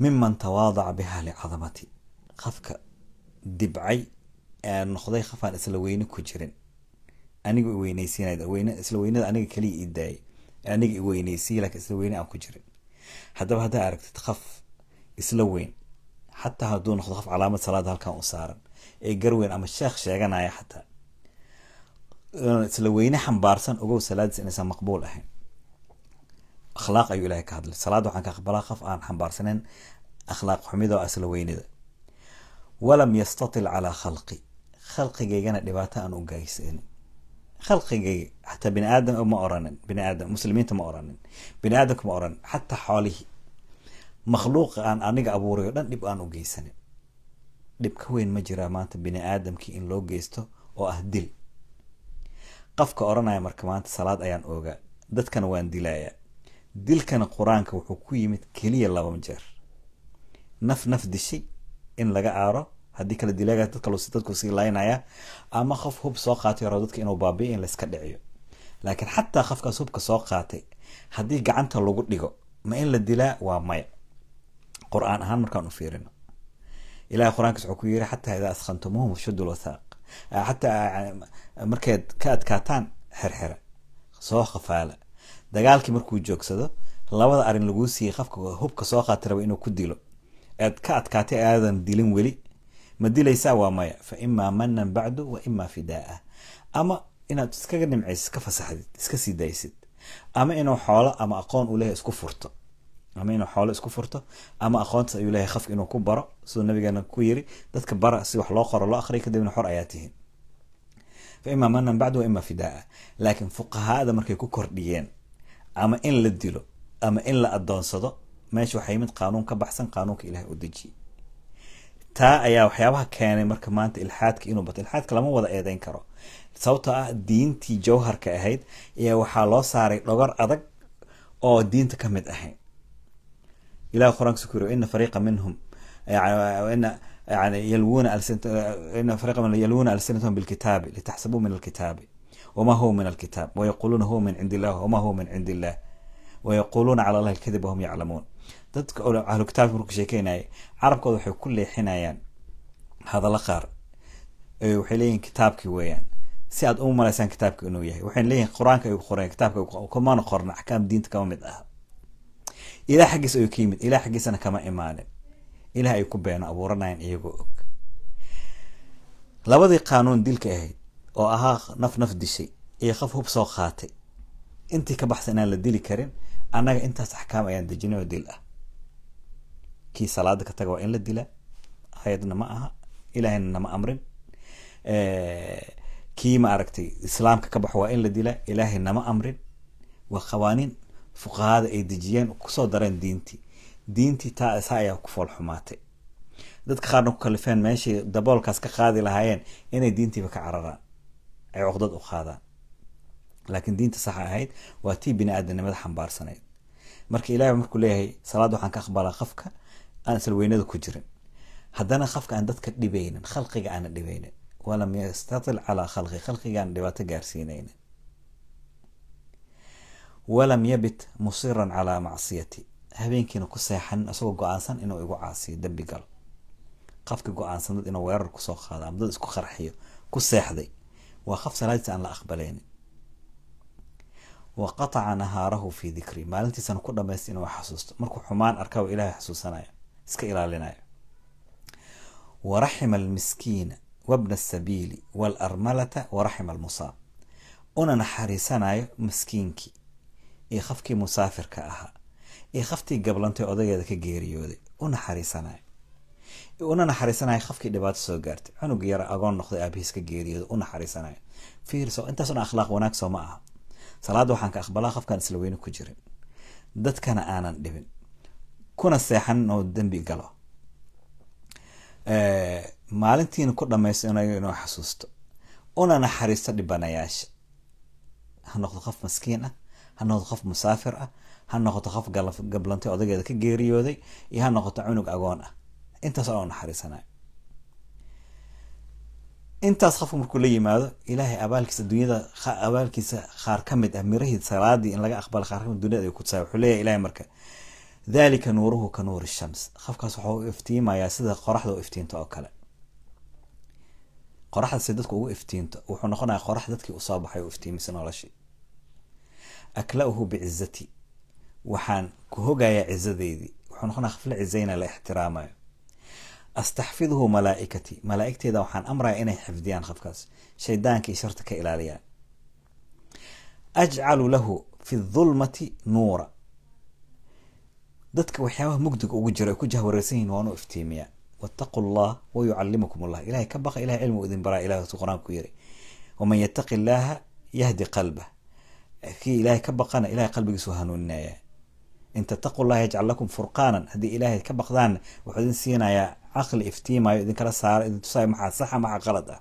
A: miman tawaadaca biha licadamati, qofka dibcay ee noqday qof aan isla weyne ku jirin, aniga i weyneysiinay, isla weynada aniga keliya ii daayay, aniga i weyneysiiyey, laakiin isla weyne aan ku jirin. Haddaba haddaa aragtid qof isla weyn, xataa hadduu noqdo qof calaamad salaada halkan u saaran ee garweyn ama sheekh sheeganaya, xataa isla weyne xambaarsan, ogow salaadiis inaysan maqbuul ahayn. Akhlaaq ayuu Ilahay ka hadlay. Salaadda waxaan ka aqbalaa qof aan xambaarsaneyn akhlaaq xumida oo isla weynida. Walam yastatil calaa khalqi, khalqigaygana dhibaato aan u geysanin. Khalqigayga xataa bini aadam ma oranin, bini aadam muslimiinta ma oranin, bini aadamka ma oranin, xataa xoolihii makhluuqa aan aniga abuuray oo dhan dhib aan u geysanin. Dhib ka weyn ma jiraa maanta bini aadamkii in loo geysto oo ah dil? Qofka oranaya marka maanta salaad ayaan oogaa, dadkana waan dilayaa. Dilkana Qur-aanka wuxuu ku yimid keliya 2 jeer: naf naf dishay in laga aaro, haddii kale dilaaga dadka dadku sii laynaya, ama qof hub soo qaatay rabo dadka inuu baabi'iyo in layska dhiciyo. Laakiin xataa qofkaas hubka soo qaatay haddii gacanta lagu dhigo, ma in la dilaa? Waa maya. Qur-aan ahaan markaan u fiirino, Ilahay Qur-aankiis wuxuu ku yiri xataa idaa askhantumuhum fashuddu lwathaaq, xataa markayd ka adkaataan xerxera soo khafaala. Dagaalkii markuu joogsado, labada arrin laguu siiyey: qofka hubka soo qaatay raba inuu ku dilo eed ka adkaatay aadan dilin weli, ma dilaysaa? Waa maya. Fa imaa manan bacdu wa imaa fidaa, ama inaad iskaga nimcaysid, iska fasaxdid, iska sii daysid, ama inuu xoolo ama aqoon uu leeyahay isku furto, ama inuu xoolo isku furto ama aqoontaas ayuu leeyahay qofka inuu ku baro, siduu nabigeena ku yiri dadka bara si wax loo qoro loo akhriyo, kadibna xor ayaa tihiin. Fa imaa manan bacdu wa imaa fidaa. Laakiin fuqahaada markay ku kordhiyeen ama in la dilo ama in la adoonsado, meesha waxaa yimid qaanuun ka baxsan qaanuunka Ilahay u dejiyey. Taa ayaa waxyaabaha keenay marka maanta ilxaadka inuu bato. Ilxaadka lama wada eedeyn karo, sababtoo ah diintii jawharka ahayd ayaa waxaa loo saaray dhogor adag oo diinta ka mid ahayn. Ilahi Qur-aankiisa ku yiri ina fariiqa minhum ina yani yalwuna ina fariiqa minhum yalwuna alsinatahum bilkitaabi litaxsabuu min alkitaabi wama huwa min alkitaab wayaquluuna huwa min cindi illah wama huwa min cindi illah wayaquluuna cala allahi alkadib wahum yaclamuun. Dadka ahlu kitaabka markuu sheekeynayay, carabkooda waxay ku leexinayaan hadallo qaar, waxay leeyihin kitaabkii weeyaan, si aad u malaysaan kitaabka inuu yahay. Waxay leeyihin Qur-aanka ay qoreen, kitaabka kumana qorna, axkaam diinta kama mid ah, Ilaah xaggiisa ayuu ka yimid, Ilaah xaggiisana kama imaanin. Ilaah ay ku beeno abuuranayaan iyagoo og. Labadii qaanuun dilka ahayd oo ahaa naf naf dishay iyo qof hub soo qaatay, intii ka baxsan inaan la dili karin, annaga intaas axkaam ayaan dejinay oo dil ah. Kii salaada ka taga waa in la dilaa, ayadna ma aha, Ilaahayna nama amrin. Kii ma aragtay islaamka ka baxo waa in la dilaa, Ilaahay nama amrin. Waa qawaaniin fuqahada ay dejiyeen, kusoo dareen diintii. Diintii taa saa ayaa ku fool xumaatay, dadka qaarna ku kalifeen meeshay daboolkaas ka qaadi lahaayeen inay diintiiba ka cararaan, ay cuqdad u qaadaan. Laakiin diinta saxa ahayd waa tii bini aadamnimada xambaarsanayd. Marka Ilahay markuu leeyahay salaad waxaan ka aqbalaa qofka aan isla weynada ku jirin, haddana qofka aan dadka dhibaynin, khalqiga aana dhibaynin, walam yastatil calaa khalqi, khalqiga aan dhibaato gaarsiinaynin, walam yabit musiran calaa macsiyati, habeenkiina ku seexanin isagoo go-aansan inuu igu caasiyo, dembi galo. Qofka go-aansan dad inuu weerar kusoo qaado ama dad isku qarxiyo ku seexday waa qof salaadiisa aan la aqbalaynin. Wa qataca nahaarahu fi dikri, maalintiisana ku dhamaystay inuu xasuusto, markuu xumaan arkaa waa Ilahay xasuusanayo, iska ilaalinayo. Wa raxima almiskiina wabna asabiili waalarmalata waraxima almusaab, una naxariisanayo miskiinkii iyo qofkii musaafirka ahaa iyo qoftii gablantay odageeda ka geeriyooday, u naxariisanayo, una naxariisanayo qofkii dhibaato soo gaartay, cunug yara agoon noqday aabihiis ka geeriyooday, u naxariisanayo. Fiirso, intaasuna akhlaaq wanaag soo ma aha? Salaadda waxaan ka aqbalaa qofkaan isla weyne ku jirin, dadkana aanan dhibin, kuna seexanin oo dembi galo. Maalintiina ku dhamaysto inuu xasuusto, una naxariisto dhibanayaasha. Ha noqdo qof maskiin ah, ha noqdo qof musaafir ah, ha noqoto qof gablantay odageeda ka geeriyooday, iyo ha noqoto cunug agoon ah. Intaas oo naxariisanayo. Intaas qofku markuu la yimaado, Ilaahay abaalkiisa dunyada, abaalkiisa qaar ka mid ah mirahii salaadii in laga aqbala qaar kamid dunyada ayuu ku tusaaya. Wuxuu leeyahay Ilahay marka: "Dalika nuuruhu ka nuuri shams." Qofkaas waxuu u iftiimayaa sida qoraxda u iftiinto oo kale. Qoraxda si dadku ugu iftiinto, wuxuu noqonayaa qorax dadkii usoo baxay u iftiimisa noloshii. "Akla'uhu bicizati", waxaan ku hogayaa cizadeydii. Wuxuu noqonaya qof la cizayna, la ixtiraamayo. "Astaxfiduhu malaa'ikati", malaa'igteeda waxaan amraya inay xifdiyaan qofkaas, shaydaanka iyo sharta ka ilaaliyaan. "Ajcalu lahu fi dhulmati nuura", dadka waxyaabaha mugdiga ugu jiro ay ku jahwareersan yihin waan u iftiimiyaa. "Wattaqu llah wayucallimukum allah", Ilahay ka baqa, Ilahay cilmi u idin baraa. Ilahay su Qur-aanku ku yiri: "Waman yattaqi illaha yahdi qalbah", kii Ilahay ka baqana Ilahay qalbigiisu hanuuninaya. "In tattaqu llaha yajcal lakum furqaanan", haddii Ilaahay ka baqdaan wuxuu idin siinayaa caqli iftiimayo, idinkala saaro, idin tusaayo maxaa saxa, maxaa qalad ah.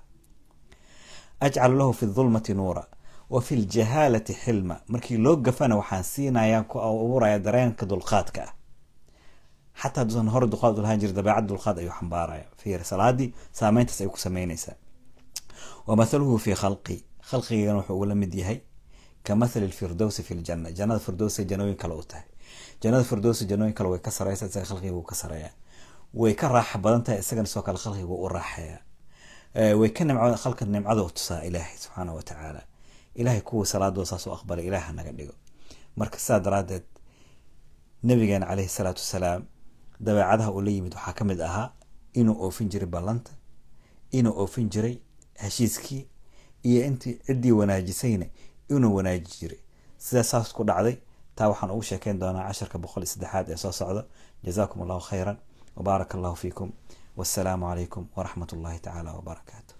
A: "Ajcalu lahu fi dhulmati nuura wa fi ljahaalati xilma", markii loo gafana waxaan siinayaa, ku abuuraya dareenka dulqaadka ah. Xataa hadduusan hore dulqaad ulahaan jirin, dabeecad dulqaad ayuu xambaaraya. Fiir, salaadii saameyntaas ay ku sameynaysaa. "Wamathaluhu fi khalqi", khalqigana wuxuu ugula mid yahay ka mathali lfirdowsi fi ljanna, jannada firdowsi jannooyin kale u tahay. Jannada firdowsi jannooyin kale way ka sareysaa, isaga khalqiga wuu ka sareeyaa. Way ka raaxa badan tahay, isagana sidoo kale khalqiga wuu u raaxeeyaa. Way ka nimco khalka, nimcada u tusaa Ilaahay subxaana wa tacaala. Ilahay kuwa salaadooda saas u aqbalay Ilaah ha naga dhigo. Marka sidaa daraaddeed, nabigeena caleyhi salaatu wasalaam dabeecadaha uu la yimid waxaa ka mid ahaa inuu oofin jiray ballanta, inuu oofin jiray heshiiskii, iyo intii ciddii wanaajisayna inuu wanaaji jiray. Sidaa saas ku dhacday, taa waxaan ugu sheekeyn doonaa casharka 103aad ee soo socda. Jazaakum allahu khayran wabaaraka allahu fiikum, wassalaamu calaykum waraxmat ullahi tacaala wabarakaatu.